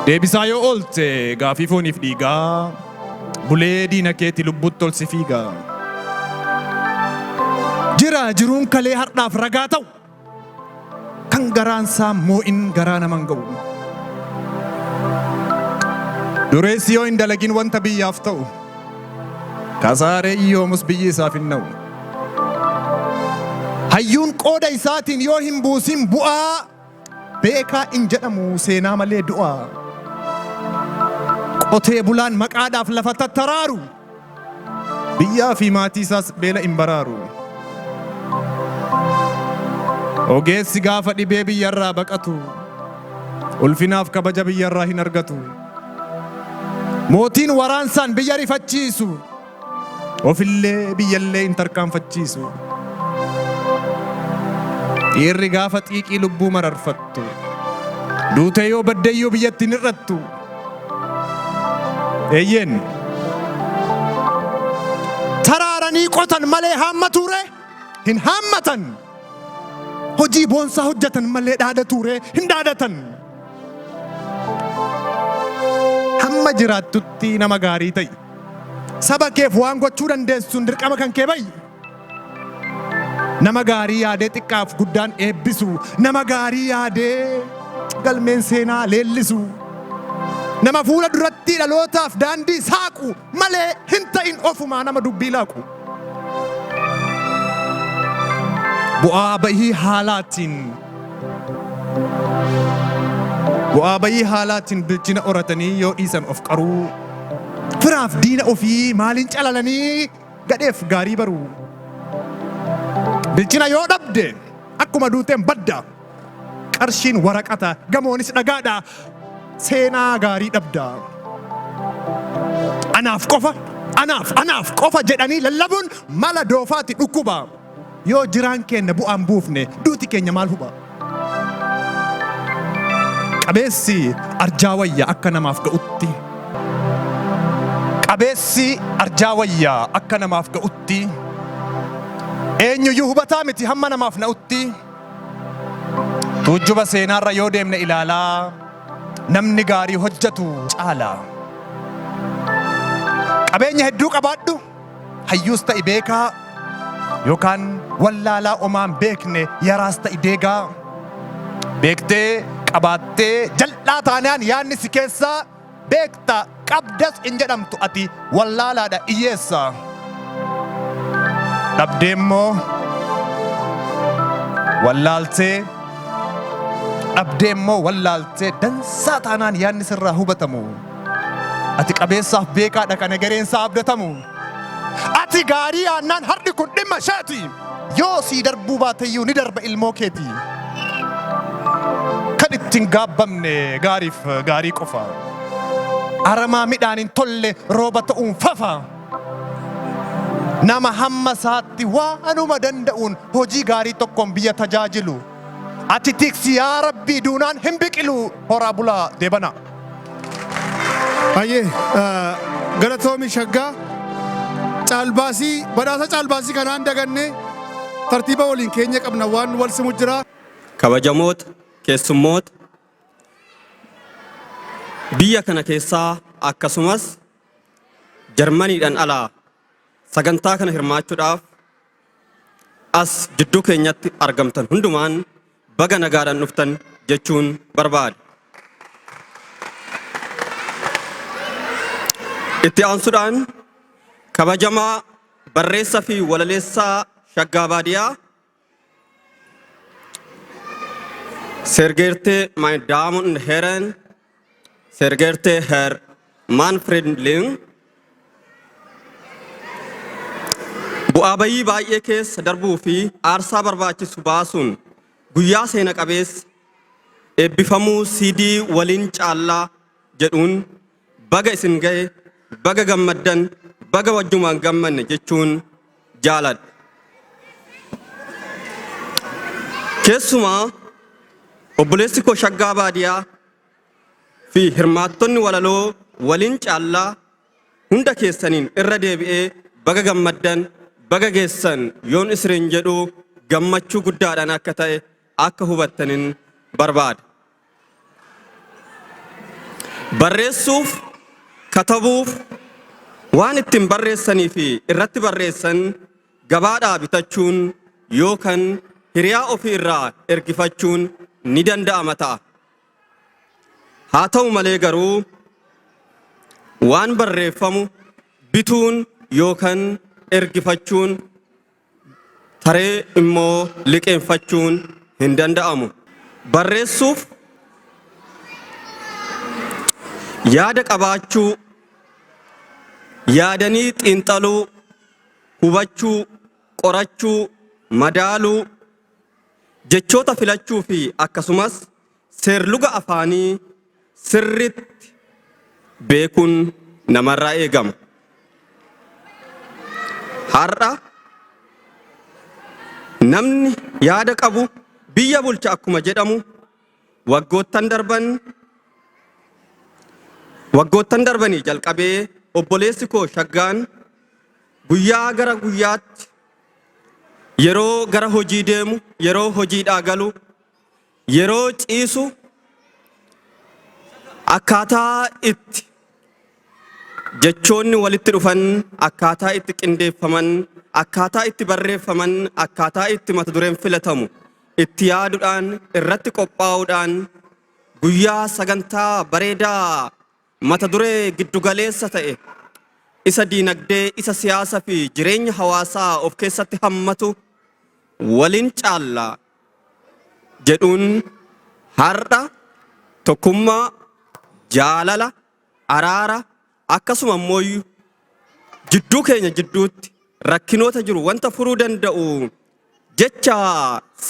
Deebisaa yoo oolte gaafii fooniif dhiigaa, bulee diina keeti lubbutti ol si fiiga. Jira jiruun kalee hardhaaf ragaa ta'u, kan garaan isaa moo'in garaa naman ga'u. Dureessi yoo hin dalagin wanta biyyaaf ta'u, kasaaree yoomus biyyi isaaf hin na'u. Hayyuun qooda isaatiin yoo hin buusin bu'aa, beekaa hin jedhamu seenaa malee du'a. Qotee bulaan maqaadhaaf lafa tattaraaru, biyyaa fi maatii isaas beela hin baraaru. Ogeessi gaafa dhibee biyyarraa baqatu, ulfinaaf kabaja biyyarraa hin argatu. Mootiin waraansaan biyya rifachiisu, ofillee biyyallee hin tarkaanfachiisu. Dhiirri gaafa xiiqii lubbuu mararfattu, duutee yoo baddeeyyuu biyyatti hin hir'attu. Eeyyeen. Taraaranii qotan malee haammatuure hin haammatan. Hojii boonsaa hojjetan malee dhaadatuure hin dhaadatan. Hamma jiraattutti nama gaarii ta'i. Saba keef waan gochuu dandeessuun dirqama kan kee ba'i. Nama gaarii yaadee xiqqaaf guddaan eebbisu. Nama gaarii yaadee galmeen seenaa leellisu. Nama fuula duratti dhalootaaf daandii saaqu malee hin ta'in ofumaa nama dubbii laaqu. Bu'aa bahii haalaatiin Bu'aa bahii haalaatiin bilchina horatanii yoo dhiisan of qaruu. Firaaf diina ofii maaliin calalanii gadheef gaarii baruu. Bilchina yoo dhabde akkuma duuteen badda. Qarshiin waraqata gamoonis dhagaadha. Seenaa gaarii dhabda. Anaaf qofa, anaaf, anaaf qofa jedhanii lallabuun mala doofaati dhukkuba. Yoo jiraan keenya bu'aan buufne duuti keenya maal huba? Qabeessi arjaa wayya akka namaaf ga'utti. Qabeessi arjaa wayya akka namaaf ga'utti. Eenyuyyuu hubataa miti hamma namaaf na'utti. Tuujjuba seenaarra yoo deemne ilaalaa namni gaarii hojjetu caala. Qabeenya hedduu qabaadhu, hayyuus ta'i beekaa, yookaan wallaalaa omaan beekne yaraas ta'i deegaa. Beektee qabaattee jal'aa taanaan yaadni si keessaa beekta qabdas hin jedhamtu ati wallaalaadha hiyyeessa. Dhabdee immoo wallaaltee dhabdee immoo wallaaltee dansaa taanaan yaadni sirraa hubatamu. Ati qabeessaaf beekaadha kan egereensaa abdatamu. Ati gaarii yaannaan har'i kun dhimma isheeti. Yoo sii darbuu baateyyuu ni darba ilmoo keeti. Kan ittiin gaabbamne gaariif gaarii qofa. Aramaa midhaan hin tolle rooba ta'uun fafa. Nama hamma isaatti waanuma danda'uun hojii gaarii tokkoon biyya tajaajilu. Ati tiksi yaa Rabbii duunaan hin biqilu horaa bulaa deebana. Hayyee galatoomi Shaggaa caalbaasii badhaasa caalbaasii kanaan daganne tartiiba waliin keenya qabna waan wal simu jira. Kabajamoota keessummoota biyya kana keessaa akkasumas Jarmaniidhaan alaa sagantaa kana hirmaachuudhaaf as jidduu keenyatti argamtan hundumaan baga nagaadhaan dhuftan jechuun barbaada. Itti aansuudhaan kabajamaa barreessaa fi walaleessaa Shaggaa Baadiyaa Sehr geehrte meine Damen und Herren, sehr geehrte Herr Manfred Link, bu'aa bayii baay'ee keessa darbuu fi aarsaa barbaachisu baasuun guyyaa seena qabeessa eebbifamuu CD waliin caallaa jedhuun baga isin ga'e, baga gammaddan, baga wajjumaan gammanne jechuun jaaladha. Keessumaa obboleessi koo Shaggaa Baadiyaa fi hirmaattonni walaloo waliin caallaa hunda keessaniin irra deebi'ee baga gammaddan, baga geessan yoon isiniin jedhu gammachuu guddaadhaan akka ta'e akka hubattanin barbaada. Barreessuuf, katabuuf, waan ittiin barreessanii fi irratti barreessan gabaadhaa bitachuun yookaan hiriyaa ofii irraa ergifachuun ni danda'ama ta'a. Haa ta'u malee garuu waan barreeffamu bituun yookaan ergifachuun taree immoo liqeeffachuun hin danda'amu. Barreessuuf yaada qabaachuu, yaadanii xiinxaluu, hubachuu, qorachuu, madaaluu, jechoota filachuu fi akkasumas seerluga afaanii sirriitti beekuun namarraa eegama. Har'a namni yaada qabu biyya bulcha akkuma jedhamu, waggoottan darbanii jalqabee obboleessi koo Shaggaan guyyaa gara guyyaatti yeroo gara hojii deemu, yeroo hojiidhaa galu, yeroo ciisu, akkaataa itti jechoonni walitti dhufan, akkaataa itti qindeeffaman, akkaataa itti barreeffaman, akkaataa itti mata dureen filatamu itti yaaduudhaan, irratti qophaa'uudhaan, guyyaa sagantaa bareedaa mata duree giddugaleessa ta'e, isa diinagdee, isa siyaasa fi jireenya hawaasaa of keessatti hammatu "Waliin Caallaa" jedhuun har'a tokkummaa, jaalala, araara, akkasuma immoo jidduu keenya jidduutti rakkinoota jiru wanta furuu danda'u jecha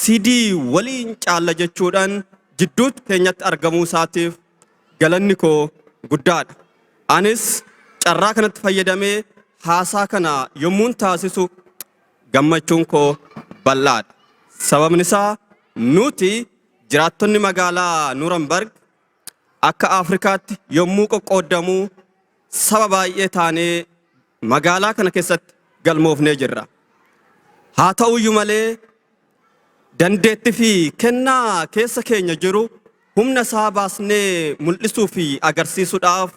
sidii "Waliin Caalla" jechuudhaan jidduu keenyatti argamuu isaatiif galanni koo guddaadha. Anis carraa kanatti fayyadamee haasaa kana yommuun taasisu gammachuun koo bal'aadha. Sababni isaa nuti jiraattonni magaalaa Nuurambarg akka Afrikaatti yommuu qoqqoodamuu saba baay'ee taanee magaalaa kana keessatti galmoofnee jirra. Haa ta'uyyuu malee dandeettii fi kennaa keessa keenya jiru humna isaa baasnee mul'isuu fi agarsiisuudhaaf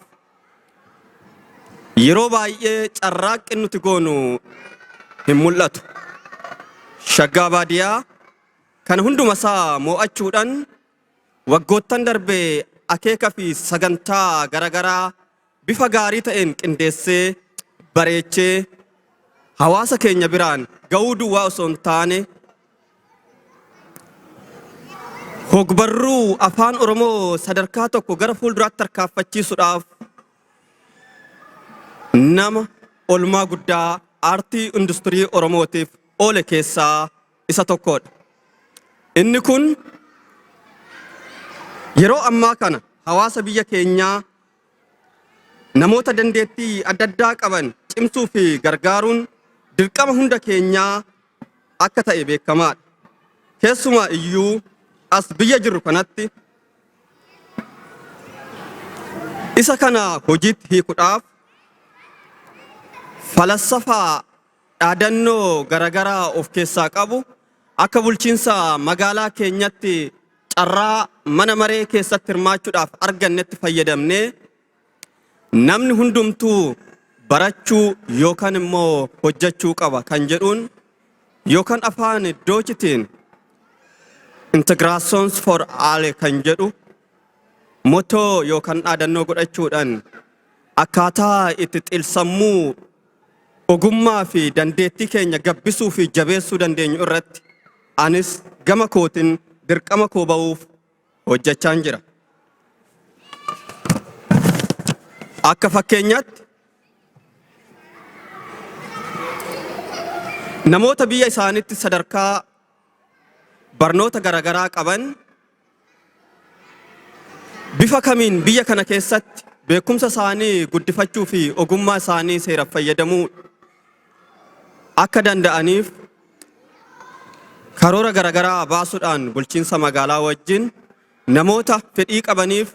yeroo baay'ee carraaqqii nuti goonu hin mul'atu. Shaggaa Baadiyyaa kana hunduma isaa mo'achuudhaan waggoottan darbee akeeka fi sagantaa garaagaraa bifa gaarii ta'een qindeessee, bareechee hawaasa keenya biraan ga'uu duwwaa osoo hin taane, hogbarruu afaan Oromoo sadarkaa tokko gara fuulduraatti tarkaanfachiisuudhaaf nama olmaa guddaa aartii industirii Oromootiif oole keessaa isa tokkodha. Inni kun yeroo ammaa kana hawaasa biyya keenyaa namoota dandeettii adda addaa qaban cimsuu fi gargaaruun dirqama hunda keenyaa akka ta'e beekamaadha. Keessumaa iyyuu as biyya jirru kanatti isa kana hojiitti hiikuudhaaf falassafaa dhaadannoo garaagaraa of keessaa qabu akka bulchiinsa magaalaa keenyatti carraa mana maree keessatti hirmaachuudhaaf argannetti fayyadamnee, namni hundumtuu barachuu yookaan immoo hojjechuu qaba kan jedhuun, yookaan afaan Doochitiin "Integration for all" kan jedhu motto yookaan dhaadannoo godhachuudhaan, akkaataa itti xiinsammuu, ogummaa fi dandeettii keenya gabbisuu fi jabeessuu dandeenyu irratti anis gama kootiin dirqama koo ba'uuf hojjechaan jira. Akka fakkeenyaatti namoota biyya isaaniitti sadarkaa barnoota garaagaraa qaban bifa kamiin biyya kana keessatti beekumsa isaanii guddifachuu fi ogummaa isaanii seeraaf fayyadamuu akka danda'aniif karoora garaagaraa baasuudhaan bulchiinsa magaalaa wajjin namoota fedhii qabaniif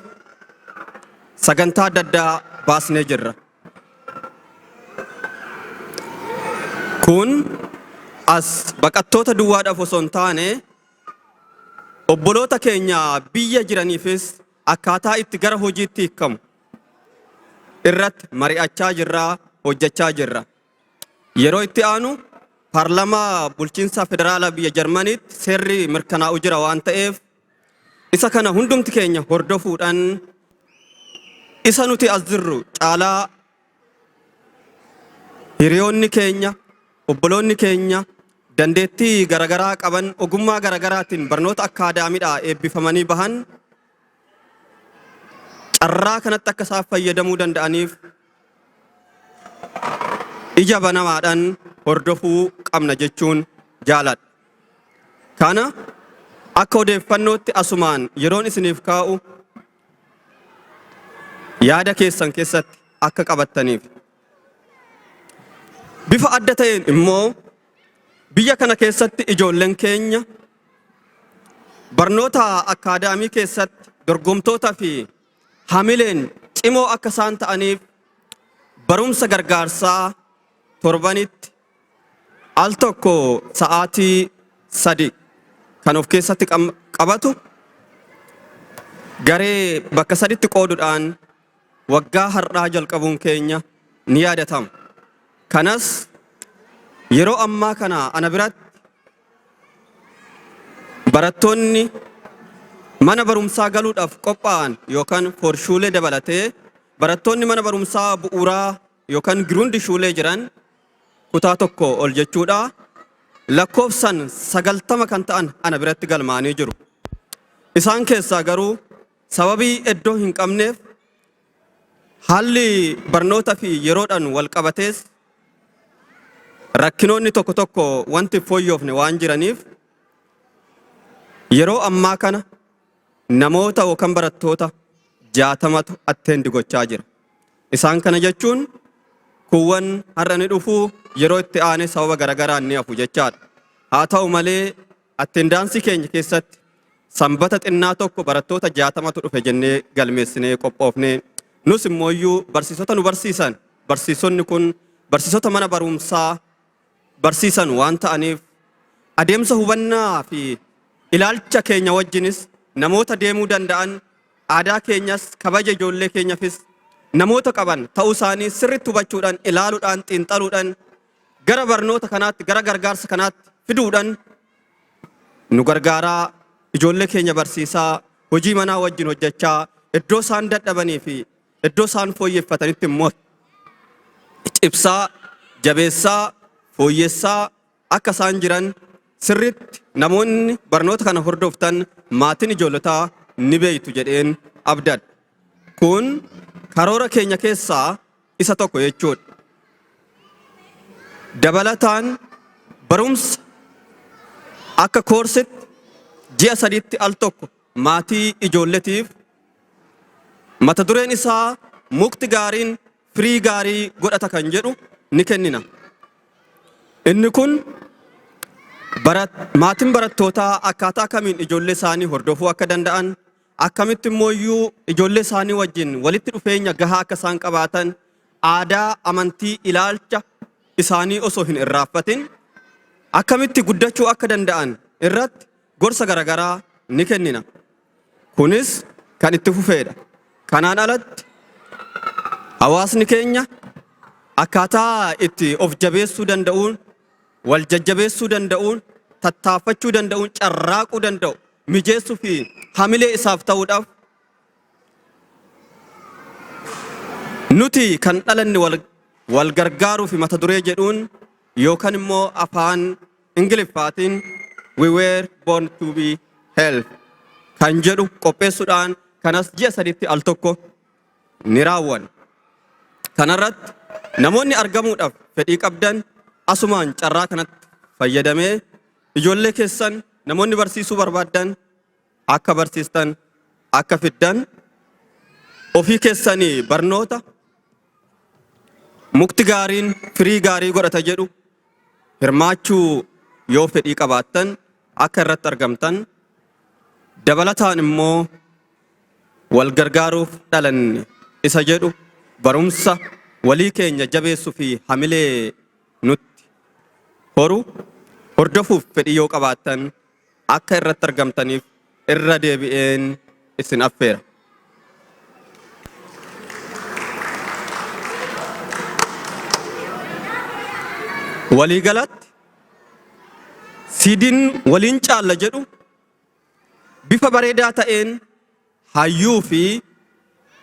sagantaa adda addaa baasnee jirra. Kun As baqattoota duwwaadhaaf osoo hin taane, obboloota keenya biyya jiraniifis akkaataa itti gara hojiitti hiikamu irratti mari'achaa jirra, hojjechaa jirra. Yeroo itti aanu paarlamaa bulchiinsa federaalaa biyya Jarmaniitti seerri mirkanaa'u jira waan ta'eef, isa kana hundumti keenya hordofuudhaan isa nuti as jirru caalaa hiriyoonni keenya, obboloonni keenya dandeettii garagaraa qaban, ogummaa garagaraatiin barnoota akkaadaamiidhaa eebbifamanii bahan carraa kanatti akka isaan fayyadamuu danda'aniif ija banamaadhaan hordofuu qabna jechuun jaaladha. Kana akka odeeffannootti asumaan yeroon isiniif kaa'u yaada keessan keessatti akka qabattaniif. Bifa adda ta'een immoo biyya kana keessatti ijoolleen keenya barnoota akkaadaamii keessatti dorgomtoota fi hamileen cimoo akka isaan ta'aniif barumsa gargaarsaa torbanitti al tokko sa'aatii 3 kan of keessatti qabatu garee bakka saditti qooduudhaan waggaa har'aa jalqabuun keenya ni yaadatama. Kanas yeroo ammaa kana ana biratti barattoonni mana barumsaa galuudhaaf qophaa'an yookaan Vorschule dabalatee barattoonni mana barumsaa bu'uuraa yookaan Grundschule jiran kutaa 1 ol jechuudha, lakkoofsan 90 kan ta'an ana biratti galmaa'anii jiru. Isaan keessaa garuu sababii iddoo hin qabneef, haalli barnoota fi yeroodhaan wal qabatees rakkinoonni tokko tokko wanti fooyyoofne waan jiraniif, yeroo ammaa kana namoota yookaan barattoota 60tu attend gochaa jira. Isaan kana jechuun kuuwwan har'a ni dhufu, yeroo itti aane sababa garagaraan ni hafu jechaadha. Haa ta'u malee, attendance keenya keessatti sanbata xinnaa tokko barattoota 60tu dhufe jennee galmeessinee qophoofne. Nus immooyyuu barsiisota nu barsiisan, barsiisonni kun barsiisota mana barumsaa barsiisan waan ta'aniif, adeemsa hubannaa fi ilaalcha keenya wajjinis namoota deemuu danda'an, aadaa keenyas kabaja ijoollee keenyafis namoota qaban ta'uu isaanii sirriitti hubachuudhaan, ilaaluudhaan, xiinxaluudhaan gara barnoota kanaatti, gara gargaarsa kanaatti fiduudhaan nu gargaaraa, ijoollee keenya barsiisaa, hojii manaa wajjin hojjechaa, iddoo isaan dadhabanii fi iddoo isaan fooyyeffatanitti immoo cibsaa, jabeessaa, fooyyessaa akka isaan jiran sirriitti namoonni barnoota kana hordoftan, maatiin ijoollotaa ni beeytu jedheen abdadha. Kun karoora keenya keessaa isa tokko jechuudha. Dabalataan barumsa akka koorsitti ji'a 3tti al tokko maatii ijoolletiif mata dureen isaa "Mukti gaariin firii gaarii godhata" kan jedhu ni kennina. Inni kun maatiin barattootaa akkaataa kamiin ijoollee isaanii hordofuu akka danda'an, akkamitti immoo ijoollee isaanii wajjin walitti dhufeenya gahaa akka isaan qabaatan, aadaa, amantii, ilaalcha isaanii osoo hin irraanfatin akkamitti guddachuu akka danda'an irratti gorsa garaagaraa ni kennina. Kunis kan itti fufeedha. Kanaan alatti hawaasni keenya akkaataa itti of jabeessuu danda'uun, wal jajjabeessuu danda'uun, tattaaffachuu danda'uun, carraaquu danda'u mijeessuu fi hamilee isaaf ta'uudhaaf "Nuti kan dhalanne wal gargaaruu fi" mata duree jedhuun yookaan immoo afaan Ingiliffaatiin "We were born to be help" kan jedhu qopheessuudhaan kanas ji'a 3tti al tokko ni raawwanna. Kanarratti namoonni argamuudhaaf fedhii qabdan asumaan carraa kanatti fayyadamee ijoollee keessan namoonni barsiisuu barbaaddan akka barsiistan, akka fiddan, ofii keessanii barnoota "Mukti gaariin firii gaarii godhata" jedhu hirmaachuu yoo fedhii qabaattan akka irratti argamtan, dabalataan immoo "Wal gargaaruuf dhalanne" isa jedhu barumsa walii keenya jabeessuu fi hamilee nutti horu. hordofuuf fedhii yoo qabaattan akka irratti argamtaniif irra deebi'een isin affeera. Waliigalatti siidiin waliin caalla jedhu bifa bareedaa ta'een hayyuu fi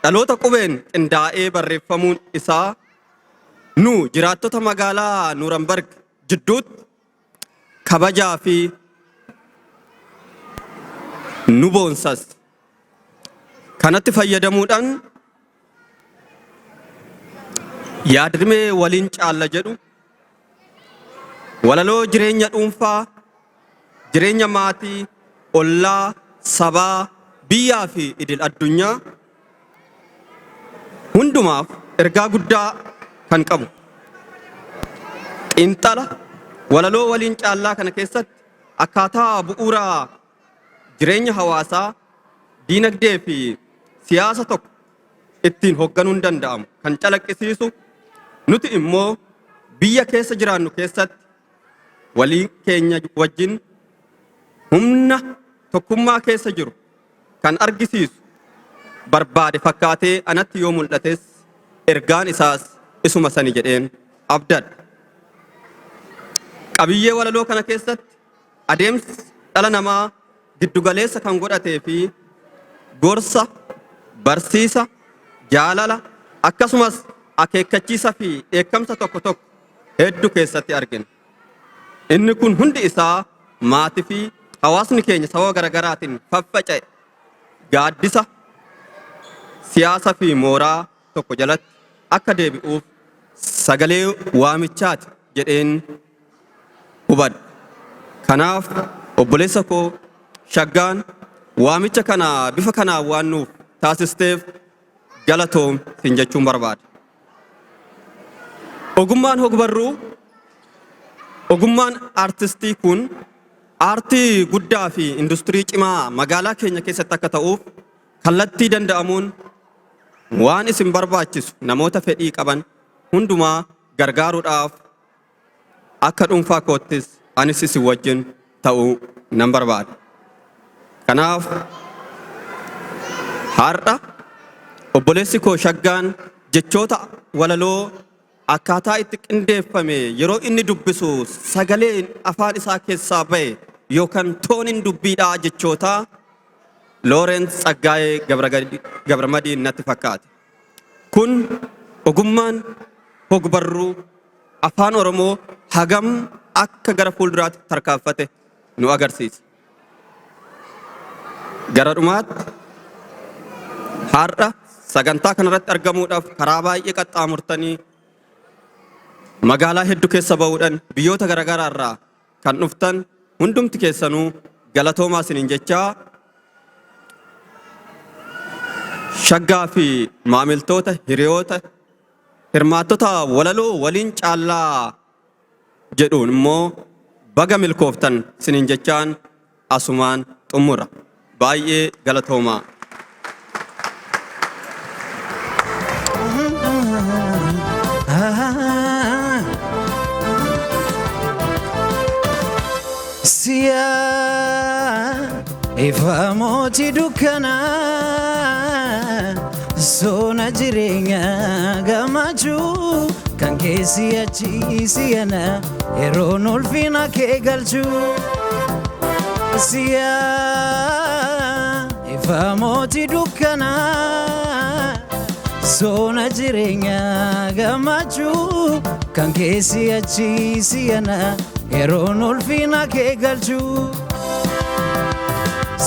dhaloota qubeen qindaa'ee barreeffamuun isaa nu jiraattota magaalaa Nuurambarg jidduutti kabajaa fi nu boonsas. Kanatti fayyadamuudhaan yaadrimee waliin caalla jedhu walaloo jireenya dhuunfaa, jireenya maatii, ollaa, sabaa, biyyaa fi idil addunyaa hundumaaf ergaa guddaa kan qabu. Xiinxala walaloo waliin caallaa kana keessatti akkaataa bu'uuraa jireenya hawaasaa, diinagdee fi siyaasa tokko ittiin hoogganuun danda'amu kan calaqqisiisu, nuti immoo biyya keessa jiraannu keessatti walii keenya wajjin humna tokkummaa keessa jiru kan argisiisu barbaade fakkaatee anatti yoo mul'ates, ergaan isaas isuma sani jedheen abdadha. Qabiyyee walaloo kana keessatti adeemsi dhala namaa giddugaleessa kan godhatee fi gorsa, barsiisa, jaalala, akkasumas akeekkachiisa fi dheekkamsa tokko tokko hedduu keessatti argina. Inni kun hundi isaa maatii fi hawaasni keenya sababa garaagaraatiin faffaca'e gaaddisa siyaasa fi mooraa tokko jalatti akka deebi'uuf sagalee waamichaati jedheen hubadha. Kanaaf obboleessa koo Shaggaan, waamicha kana bifa kanaan waan nuuf taasisteef galatoom sin jechuun barbaada. Ogummaan hogbarruu, ogummaan aartistii kun aartii guddaa fi industirii cimaa magaalaa keenya keessatti akka ta'uuf kallattii danda'amuun waan isin barbaachisu namoota fedhii qaban hundumaa gargaaruudhaaf akka dhuunfaa koottis anis isin wajjin ta'uu nan barbaada. Kanaaf har'a obboleessi koo Shaggaan jechoota walaloo akkaataa itti qindeeffame yeroo inni dubbisu sagaleen afaan isaa keessaa ba'e yookaan tooniin dubbiidhaa jechootaa Loorensi Tsaggaayee Gabramadiin natti fakkaate. Kun ogummaan hogbarruu afaan Oromoo hagam akka gara fuulduraatti tarkaanfate nu agarsiisa. Gara dhumaatti, har'a sagantaa kanarratti argamuudhaaf karaa baay'ee qaxxaamurtanii magaalaa hedduu keessa ba'uudhaan biyyoota garaagaraa irraa kan dhuftan hundumti keessanuu galatoomaa isiniin jechaa, Shaggaa fi maamiltoota, hiriyoota, hirmaattota walaloo waliin caallaa jedhuun immoo baga milkooftan isiniin jechaan asumaan xumura. Baay'ee galatoomaa. Siya ifa mootii dukkanaa, soona jireenya gammachuu kan keessi achi siyana yeroon ulfina kee galchuu. Siya ifa mootii dukkanaa, soona jireenya gammachuu kan keessi achi siyana yeroon ulfina kee galchuu.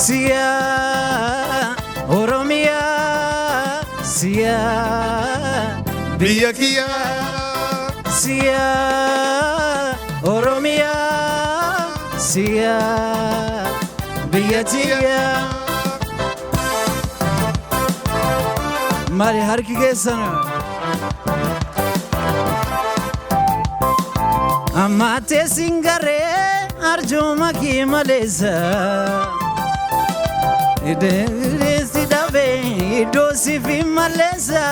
Siya Oromiyaa, siya biyya kiyya, siya Oromiyaa, siya biyya tiyya. Maali harki keessan? Ammaatee singaree arjooma kee maleessa. Si dhabee iddoo siif hin malleessa.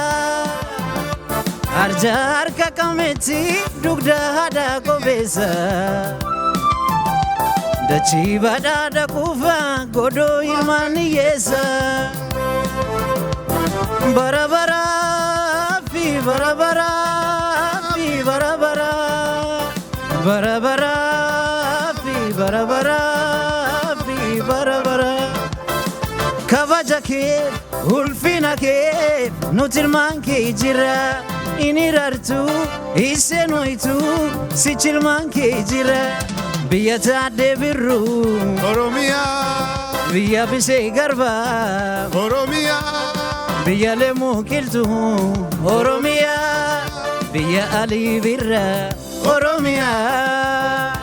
Arja harka qameetti dugda haadha qobeessa. Dachii badhaadha kuufa godoo ilmaan hiyyeessa. Bara baraa fi bara baraa fi bara baraa. Bara baraa fi bara baraa fi bara baraa. Kabaja kee ulfina kee nuti ilmaan kee jira. Inni rartu iseen ho'itu sichi ilmaan kee jira. Biyya taaddee birruu. Oromiyaa. Biyya bisee garbaa. Oromiyaa. Biyya leemuu qilxuu. Oromiyaa. Biyya alii birraa. Oromiyaa.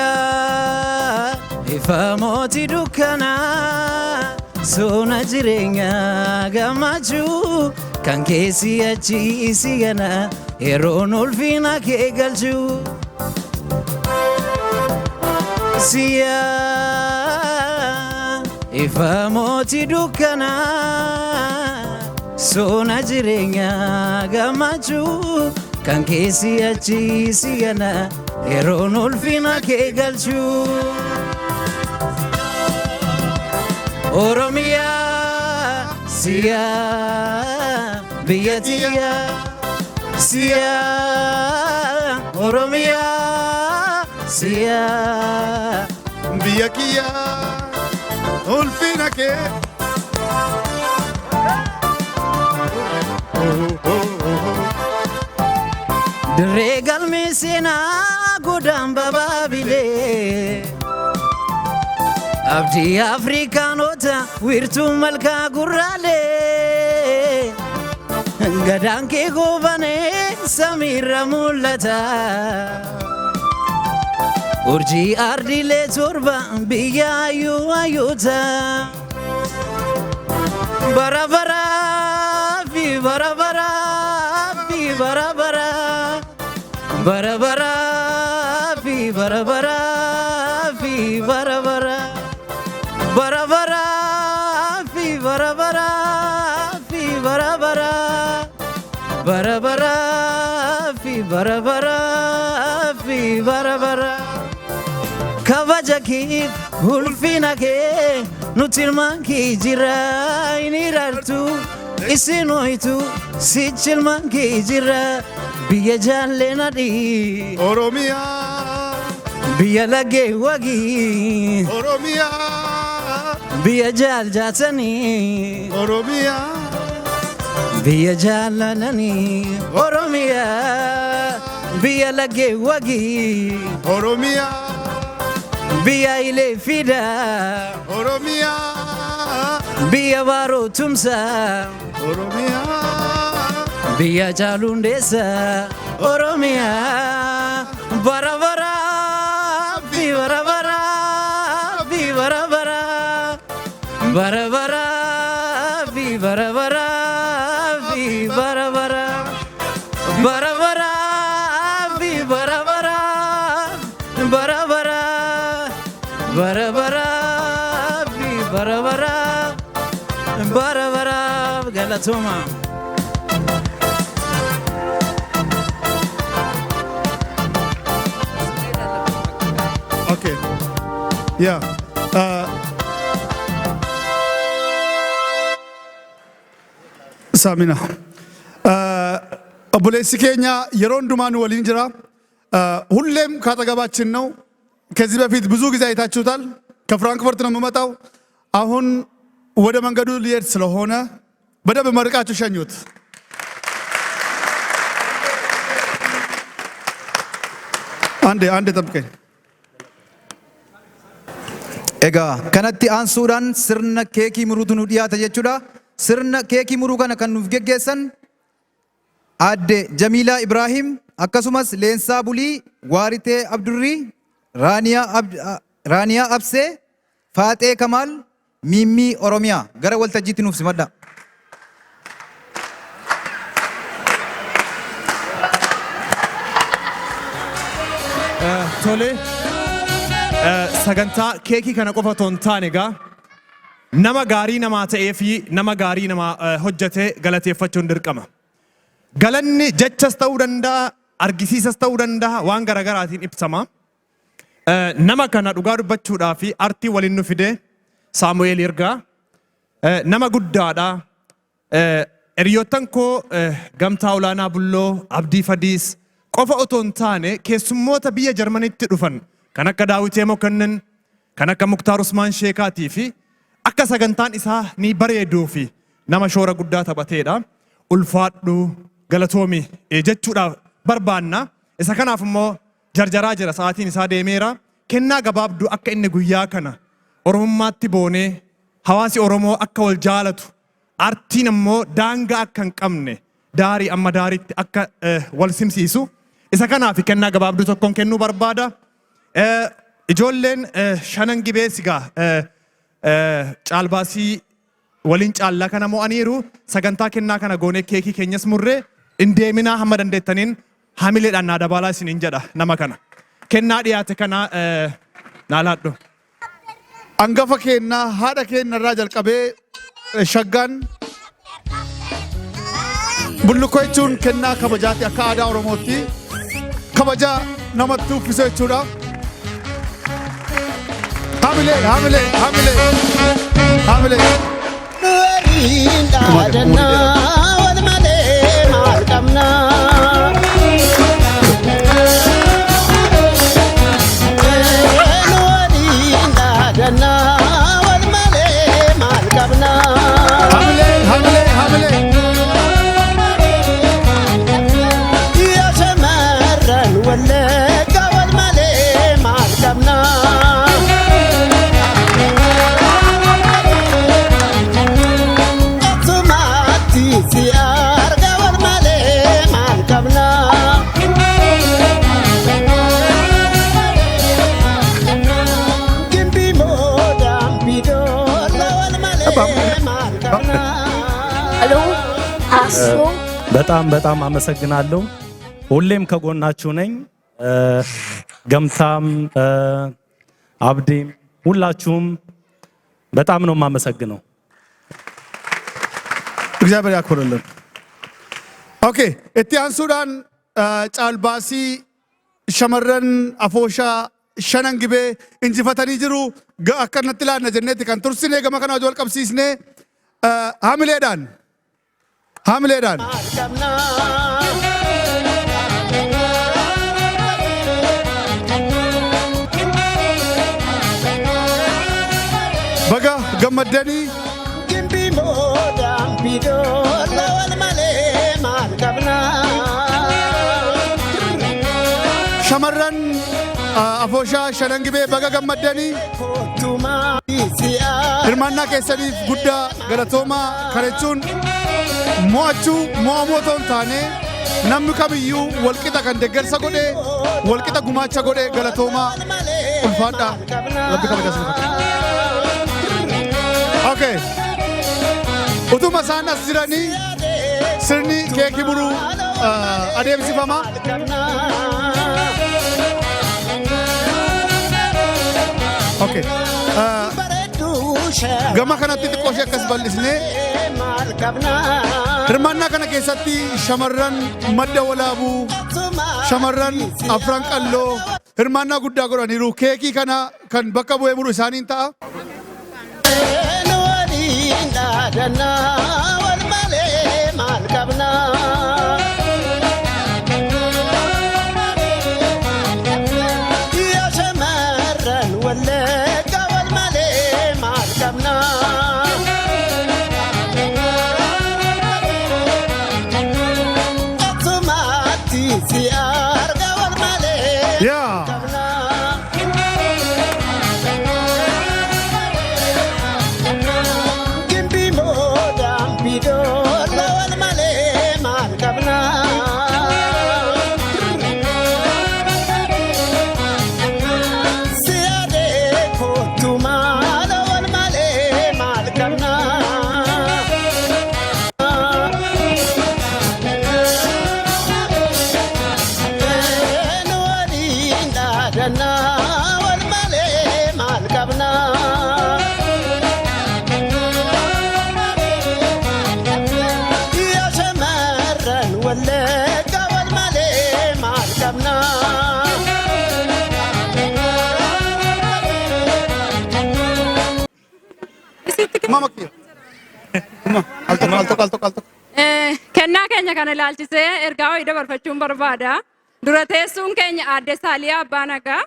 Siyaa ifa mootii dukkanaa sona jireenyaa gammachuu kan keessi achi si gana yeroon ulfina kee galchuu. Siyaa ifa mootii dukkanaa sona jireenyaa gammachuu kan keessi achi si gana yeroon ulfina kee galchuu. Oromiyaa siyaa biyya tiyyaa siyaa Oromiyaa siyaa Biyya kiyyaa ulfina kee. Dirree galmee seenaa godaan babaabilee. Abdii Afrikaanota wiirtuu malkaa gurraalee. Gadaan kee goobanee samiirra mul'ata. Urjii ardiilee torba biyya hayyuu hayyoota. Bara baraa fi bara baraa fi bara baraa. Bara baraa fi bara baraa fi bara baraa. Bara baraa fi bara baraa fi bara baraa. Bara baraa fi bara baraa fi bara baraa. Kabaja kee ulfina kee nuti ilmaan kee jira inni rartu isin ho'itu sichi ilmaan kee jira biyya jaalleen adii. Oromiyaa. Biyya laggee wagii. Oromiyaa. Biyya jaal jaatanii. Oromiyaa. Biyya jaalalanii. Oromiyaa. Biyya laggee wagii. Oromiyaa. Biyya ilee fidaa. Oromiyaa. Biyya baaroo tumsaa. Oromiyaa. Biyya jaalundeessaa. Oromiyaa. Bara baraa fi bara baraa fi bara baraa. Bara baraa fi bara baraa fi bara baraa. Bara baraa fi bara baraa. Bara baraa. Bara baraa fi bara baraa. Bara baraa galatooma. Okay. Yeah. Samina. Obboleessi keenya yeroo hundumaa nu waliin jira. ሁሌም ካጠገባችን ነው። ከዚህ በፊት ብዙ ጊዜ አይታችሁታል። ከፍራንክፈርት ነው የምመጣው። አሁን ወደ መንገዱ ሊሄድ ስለሆነ በደንብ መርቃችሁ ሸኙት። አንዴ አንዴ ጠብቀኝ። Egaa kanatti aansuudhaan sirna keekii muruutu nu dhiyaata jechuudha. Sirna keekii muruu kana kan nuuf geggeessan Aadde Jamiilaa Ibraahim akkasumas Leensaa Bulii, Waaritee Abdurrii, Raaniyaa Absee, Faaxee Kamaal, Miimmii Oromiyaa gara waltajjiitti nuuf simadha. Tole, sagantaa keekii kana qofa otoo hin taane egaa nama gaarii namaa ta'ee fi nama gaarii namaa hojjete galateeffachuun dirqama. Galanni jechas ta'uu danda'a, argisiisas ta'uu danda'a, waan garaagaraatiin ibsama. Nama kana dhugaa dubbachuudhaa fi artii waliin nu fide Saamu'eel Yirgaa nama guddaadha. Hiriyoottan koo Gamtaa Olaanaa Bulloo, Abdii Fadiis qofa otoo hin taane keessummoota biyya Jarmanitti dhufan kan akka Daawitee Mokonnin, kan akka Muktaar Usmaan Sheekaatii fi akka sagantaan isaa ni bareeduu fi nama shoora guddaa taphateedha. Ulfaadhu, galatoomi jechuudhaaf barbaanna. Isa kanaaf immoo jarjaraa jira, sa'aatiin isaa deemeera. Kennaa gabaabduu akka inni guyyaa kana Oromummaatti boonee hawaasi Oromoo akka wal jaalatu, artiin immoo daangaa akka hin qabne, daarii amma daariitti akka wal simsiisu, isa kanaaf kennaa gabaabduu tokkoon kennuu barbaada. Ijoolleen Shanan Gibee sigaa caalbaasii waliin caallaa kana mo'aniiru. Sagantaa kennaa kana goonee keekii keenyas murree hin deeminaa, hamma dandeettaniin hamileedhaan naa dabaalaa isiniin jedha nama kana. Kennaa dhiyaate kana naa laadhu. Hangafa keennaa haadha keenya irraa jalqabee shaggaan bullukkoo jechuun kennaa kabajaati, akka aadaa Oromootti kabaja namatti uffisu jechuudha. Hamilee, hamilee, hamilee, hamilee. Waliin dhaadannaa, wal malee maal qabnaa? Waliin dhaadannaa, wal malee maal qabnaa? Hamilee, hamilee, hamilee. Yaa shamarran Wallagga, wal malee maal qabnaa? Asumaatti si arga, wal malee maal qabnaa? Gimbii moodaan bidoola, wal malee maal qabnaa? Hello, Aso. በጣም በጣም አመሰግናለሁ። ሁሌም ከጎናችሁ ነኝ። ገምታም፣ አብዲም፣ ሁላችሁም በጣም ነው የማመሰግነው። እግዚአብሔር ያክብርልን። Okay, itti aansuudhaan caalbaasii shamarran afooshaa Shanan Gibee injifatanii jiru. Akka natti laanna jenneetti kan tursinee gama kana wal qabsiisnee hamileedhaan hamileedhaan. Maal qabnaa? Baga gammaddanii. Gimbii moodaan bidoola, wal malee maal qabnaa? Shamarran afooshaa Shanan Gibee, baga gammaddanii. Kottumaa si Hirmaannaa keessaniif guddaa galatoomaa. Kana jechuun mo'achuu mo'amuu otoo hin taane, namni kamiyyuu walqixa kan deeggarsa godhe, walqixa gumaacha godhe, galatoomaa, ulfaadhaa, Rabbi kabaja isin. Okay. Utuma isaan as jiranii sirni keekii muruu adeemsifama. Okay. Gama kanatti xiqqoo ishee akkas bal'isnee, hirmaannaa kana keessatti shamarran Madda Walaabuu, shamarran Afran Qalloo hirmaannaa guddaa godhaniiru. Keekii kana kan bakka bu'ee muru isaaniin ta'a. Waliin dhaadannaa, wal malee maal qabnaa? Yaa shamarran Wallagga, wal malee maal qabnaa? Asumaatti si arga, wal malee Yaa. qabnaa? Gimbii moodaan Wal malee maal qabna? Yaa shamarran Wallagga wal malee maal qabna? Mama kiyya. Al tokko al tokko al tokko al tokko. Kennaa keenya kana ilaalchisee ergaa wayii dabarfachuun barbaada. Dura teessuun keenya aadde Saaliyaa Abbaa Nagaa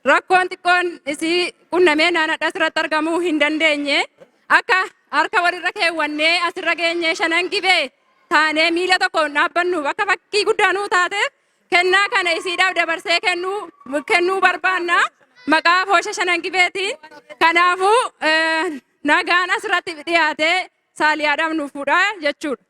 rakkoon xiqqoon isii qunnamee naannadha asirratti argamuu hin dandeenye. Akka harka walirra keewwannee asirra geenyee shanan gibee taanee miila tokkoon dhaabbannuuf akka fakkii guddaa nuu taateef kennaa kana isiidhaaf dabarsee kennuu barbaanna. Maqaa foosha shanan gibeetiin. Kanaafuu nagaan asirratti dhiyaatee Saaliyaadhaaf nuuf fuudhaa jechuudha.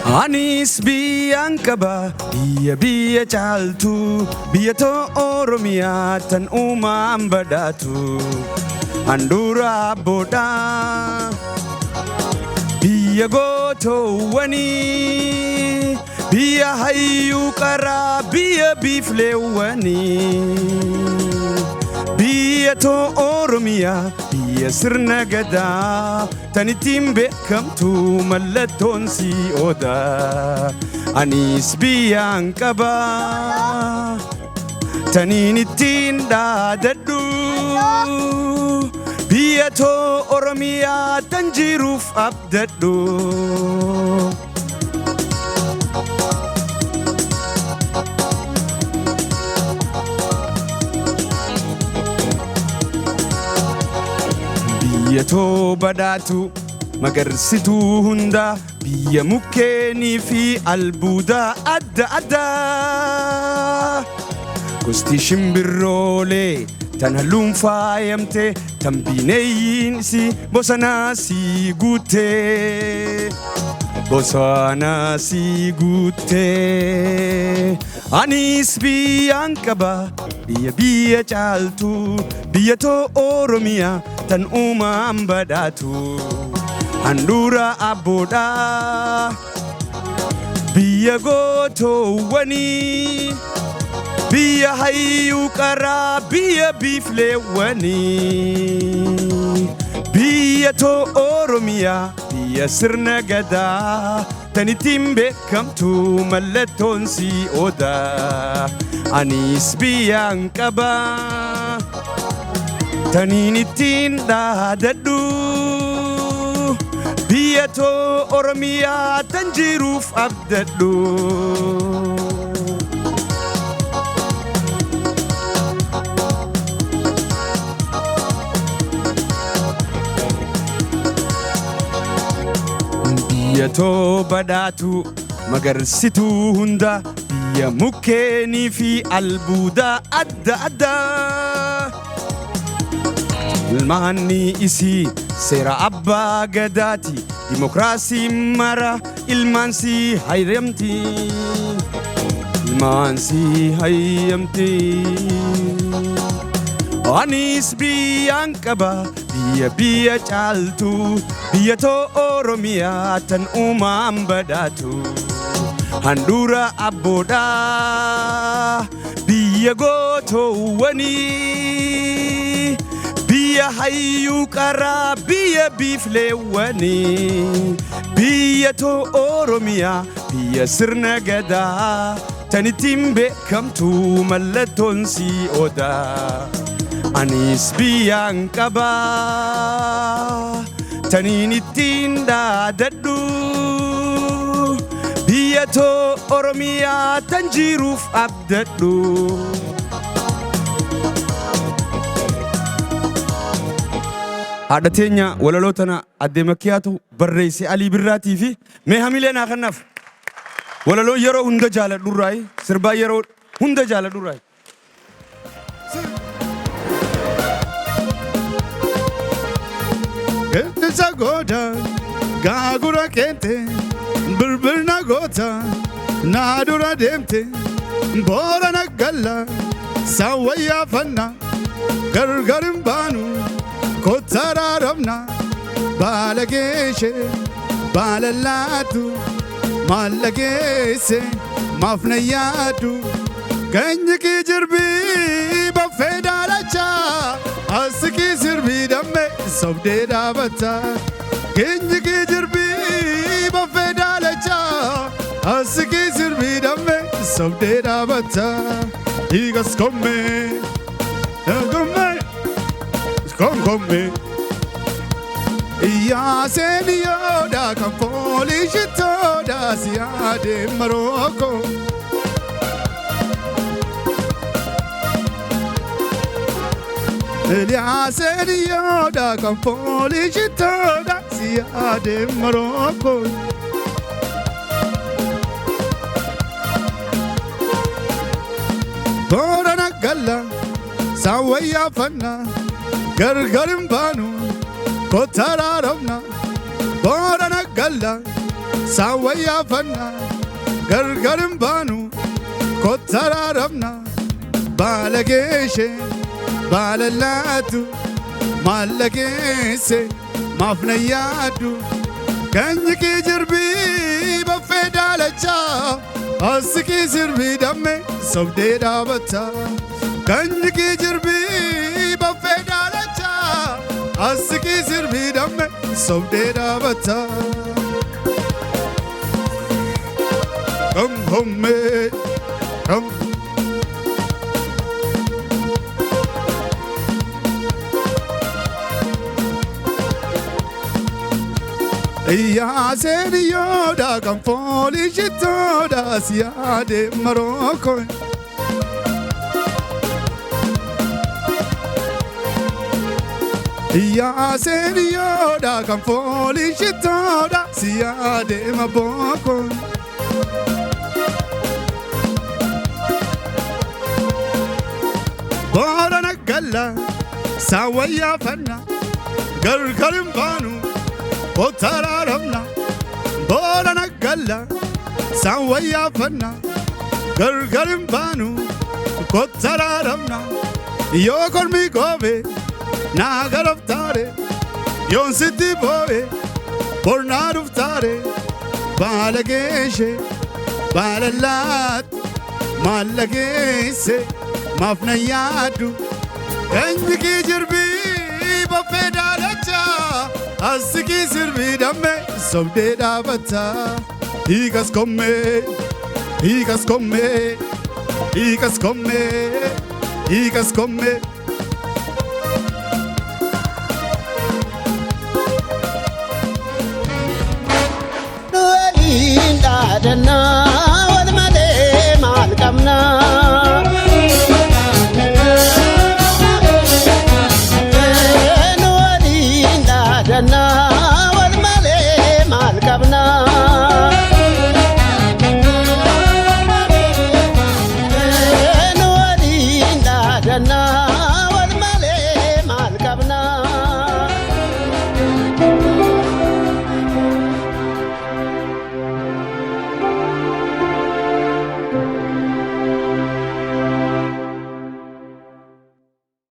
Anis biyyaan qaba biyya biyya caaltu biyya too Oromiyaa tan uumaan badhaatu handhuura abboodhaa biyya gootoowwanii biyya hayyuu qaraa biyya biifleewwanii biyya too Oromiyaa biyya sirna gadaa tan ittiin beekamtu mallattoon si odaa anis biyyaan qaba taniin ittiin dhaadadhu biyya too Oromiyaa tan jiruuf abdadhu. Biyya too badhaatu magarsituu hundaa biyya mukkeenii fi albuudaa adda addaa. Gosti shimbirroolee tan halluun faayamte tan bineeyyiin si bosonaa si guutte. Bosonaa si guutte. Anis biyyaan qaba biyya biyya caaltu biyya too Oromiyaa tan uumaan badhaatu handhuura abboodhaa biyya gootoowwanii biyya hayyuu qaraa biyya biifleewwanii biyya too Oromiyaa biyya sirna gadaa tan ittiin beekamtu mallattoon si odaa anis biyyaan qaba taniin ittiin dhaadadhu biyya too Oromiyaa tan jiruuf abdadhu. Biyya too badhaatu magarsituu hunda biyya mukkeenii fi albuudaa adda addaa. Ilmaanni isii seera abbaa gadaati dimokiraasii mara ilmaan si hayyamti. Ilmaan si hayyamti. Anis biyyaan qaba biyya biyya caaltu biyya too Oromiyaa tan uumaan badhaatu handhuura abboodhaa biyya gootoowwanii biyya hayyuu qaraa biyya biifleewwanii biyya too Oromiyaa biyya sirna gadaa tan ittiin beekamtu mallattoon si odaa. Anis biyyaan qaba taniin ittiin dhaadadhu biyya too Oromiyaa tan jiruuf abdadhu. Haadha teenya walaloo tana addee Makkiyaatu barreesse Alii Birraatii fi mee hamilee naa kennaaf. Walaloo yeroo hunda jaaladhurraayi sirbaa yeroo hunda jaaladhurraayi. Qilleensa gooda gaagura keente birbirna goota naa dura deemte boorana galla sawwayyaa gargar hin baanu kottararamna baala geeshe baala laatu maalla geesse maaf na yaadu geenyi kii jirbii baffee daalachaa asikii sirbii damme sobdee dhaabata geenyi kii jirbii baffee daalachaa asikii sirbii damme sobdee dhaabata dhiigas kommee kommee kom kommee. Yaaseen yooda kan foolishitooda si yaadee marooko. Yaaseen yooda kan foolishitooda si yaadee marooko. Boorana galla saawwayyaa fanna gargar hin baanu. Kottararamna boorana galla saawwayyaa fanna gargar hin baanu kottararamna baala geeshe baala laatu maalla geesse maaf na yaadu geenyi kii jirbii baffee daalachaa asikii sirbii damme sobdee dhaabata geenyi kii jirbii baffee daalachaa asikii sirbii damme sobdee dhaabata. Kom kommee kom. Yaaseen yooda kan foolishitooda si yaadee marooko. Yaaseen yooda kan foolishitooda si yaadee mabooko. Boorana galla saawwayyaa fanna gargar hin baanu kottararamna boorana galla saawwayyaa fanna gargar hin baanu kottararamna yoo kormi goobe naa garaftaare yoon sitti boo'e bornaa dhuftaare baala geeshe baala laatu maalla geesse maaf na yaadu eenyi kii jirbii baffee daalachaa asikii sirbii damme sobdee dhaabata hiikas kommee hiikas kommee hiikas kommee hiikas kommee. Waliin dhaadannaa wal malee maal qabnaa? Waliin dhaadannaa wal malee maal qabnaa?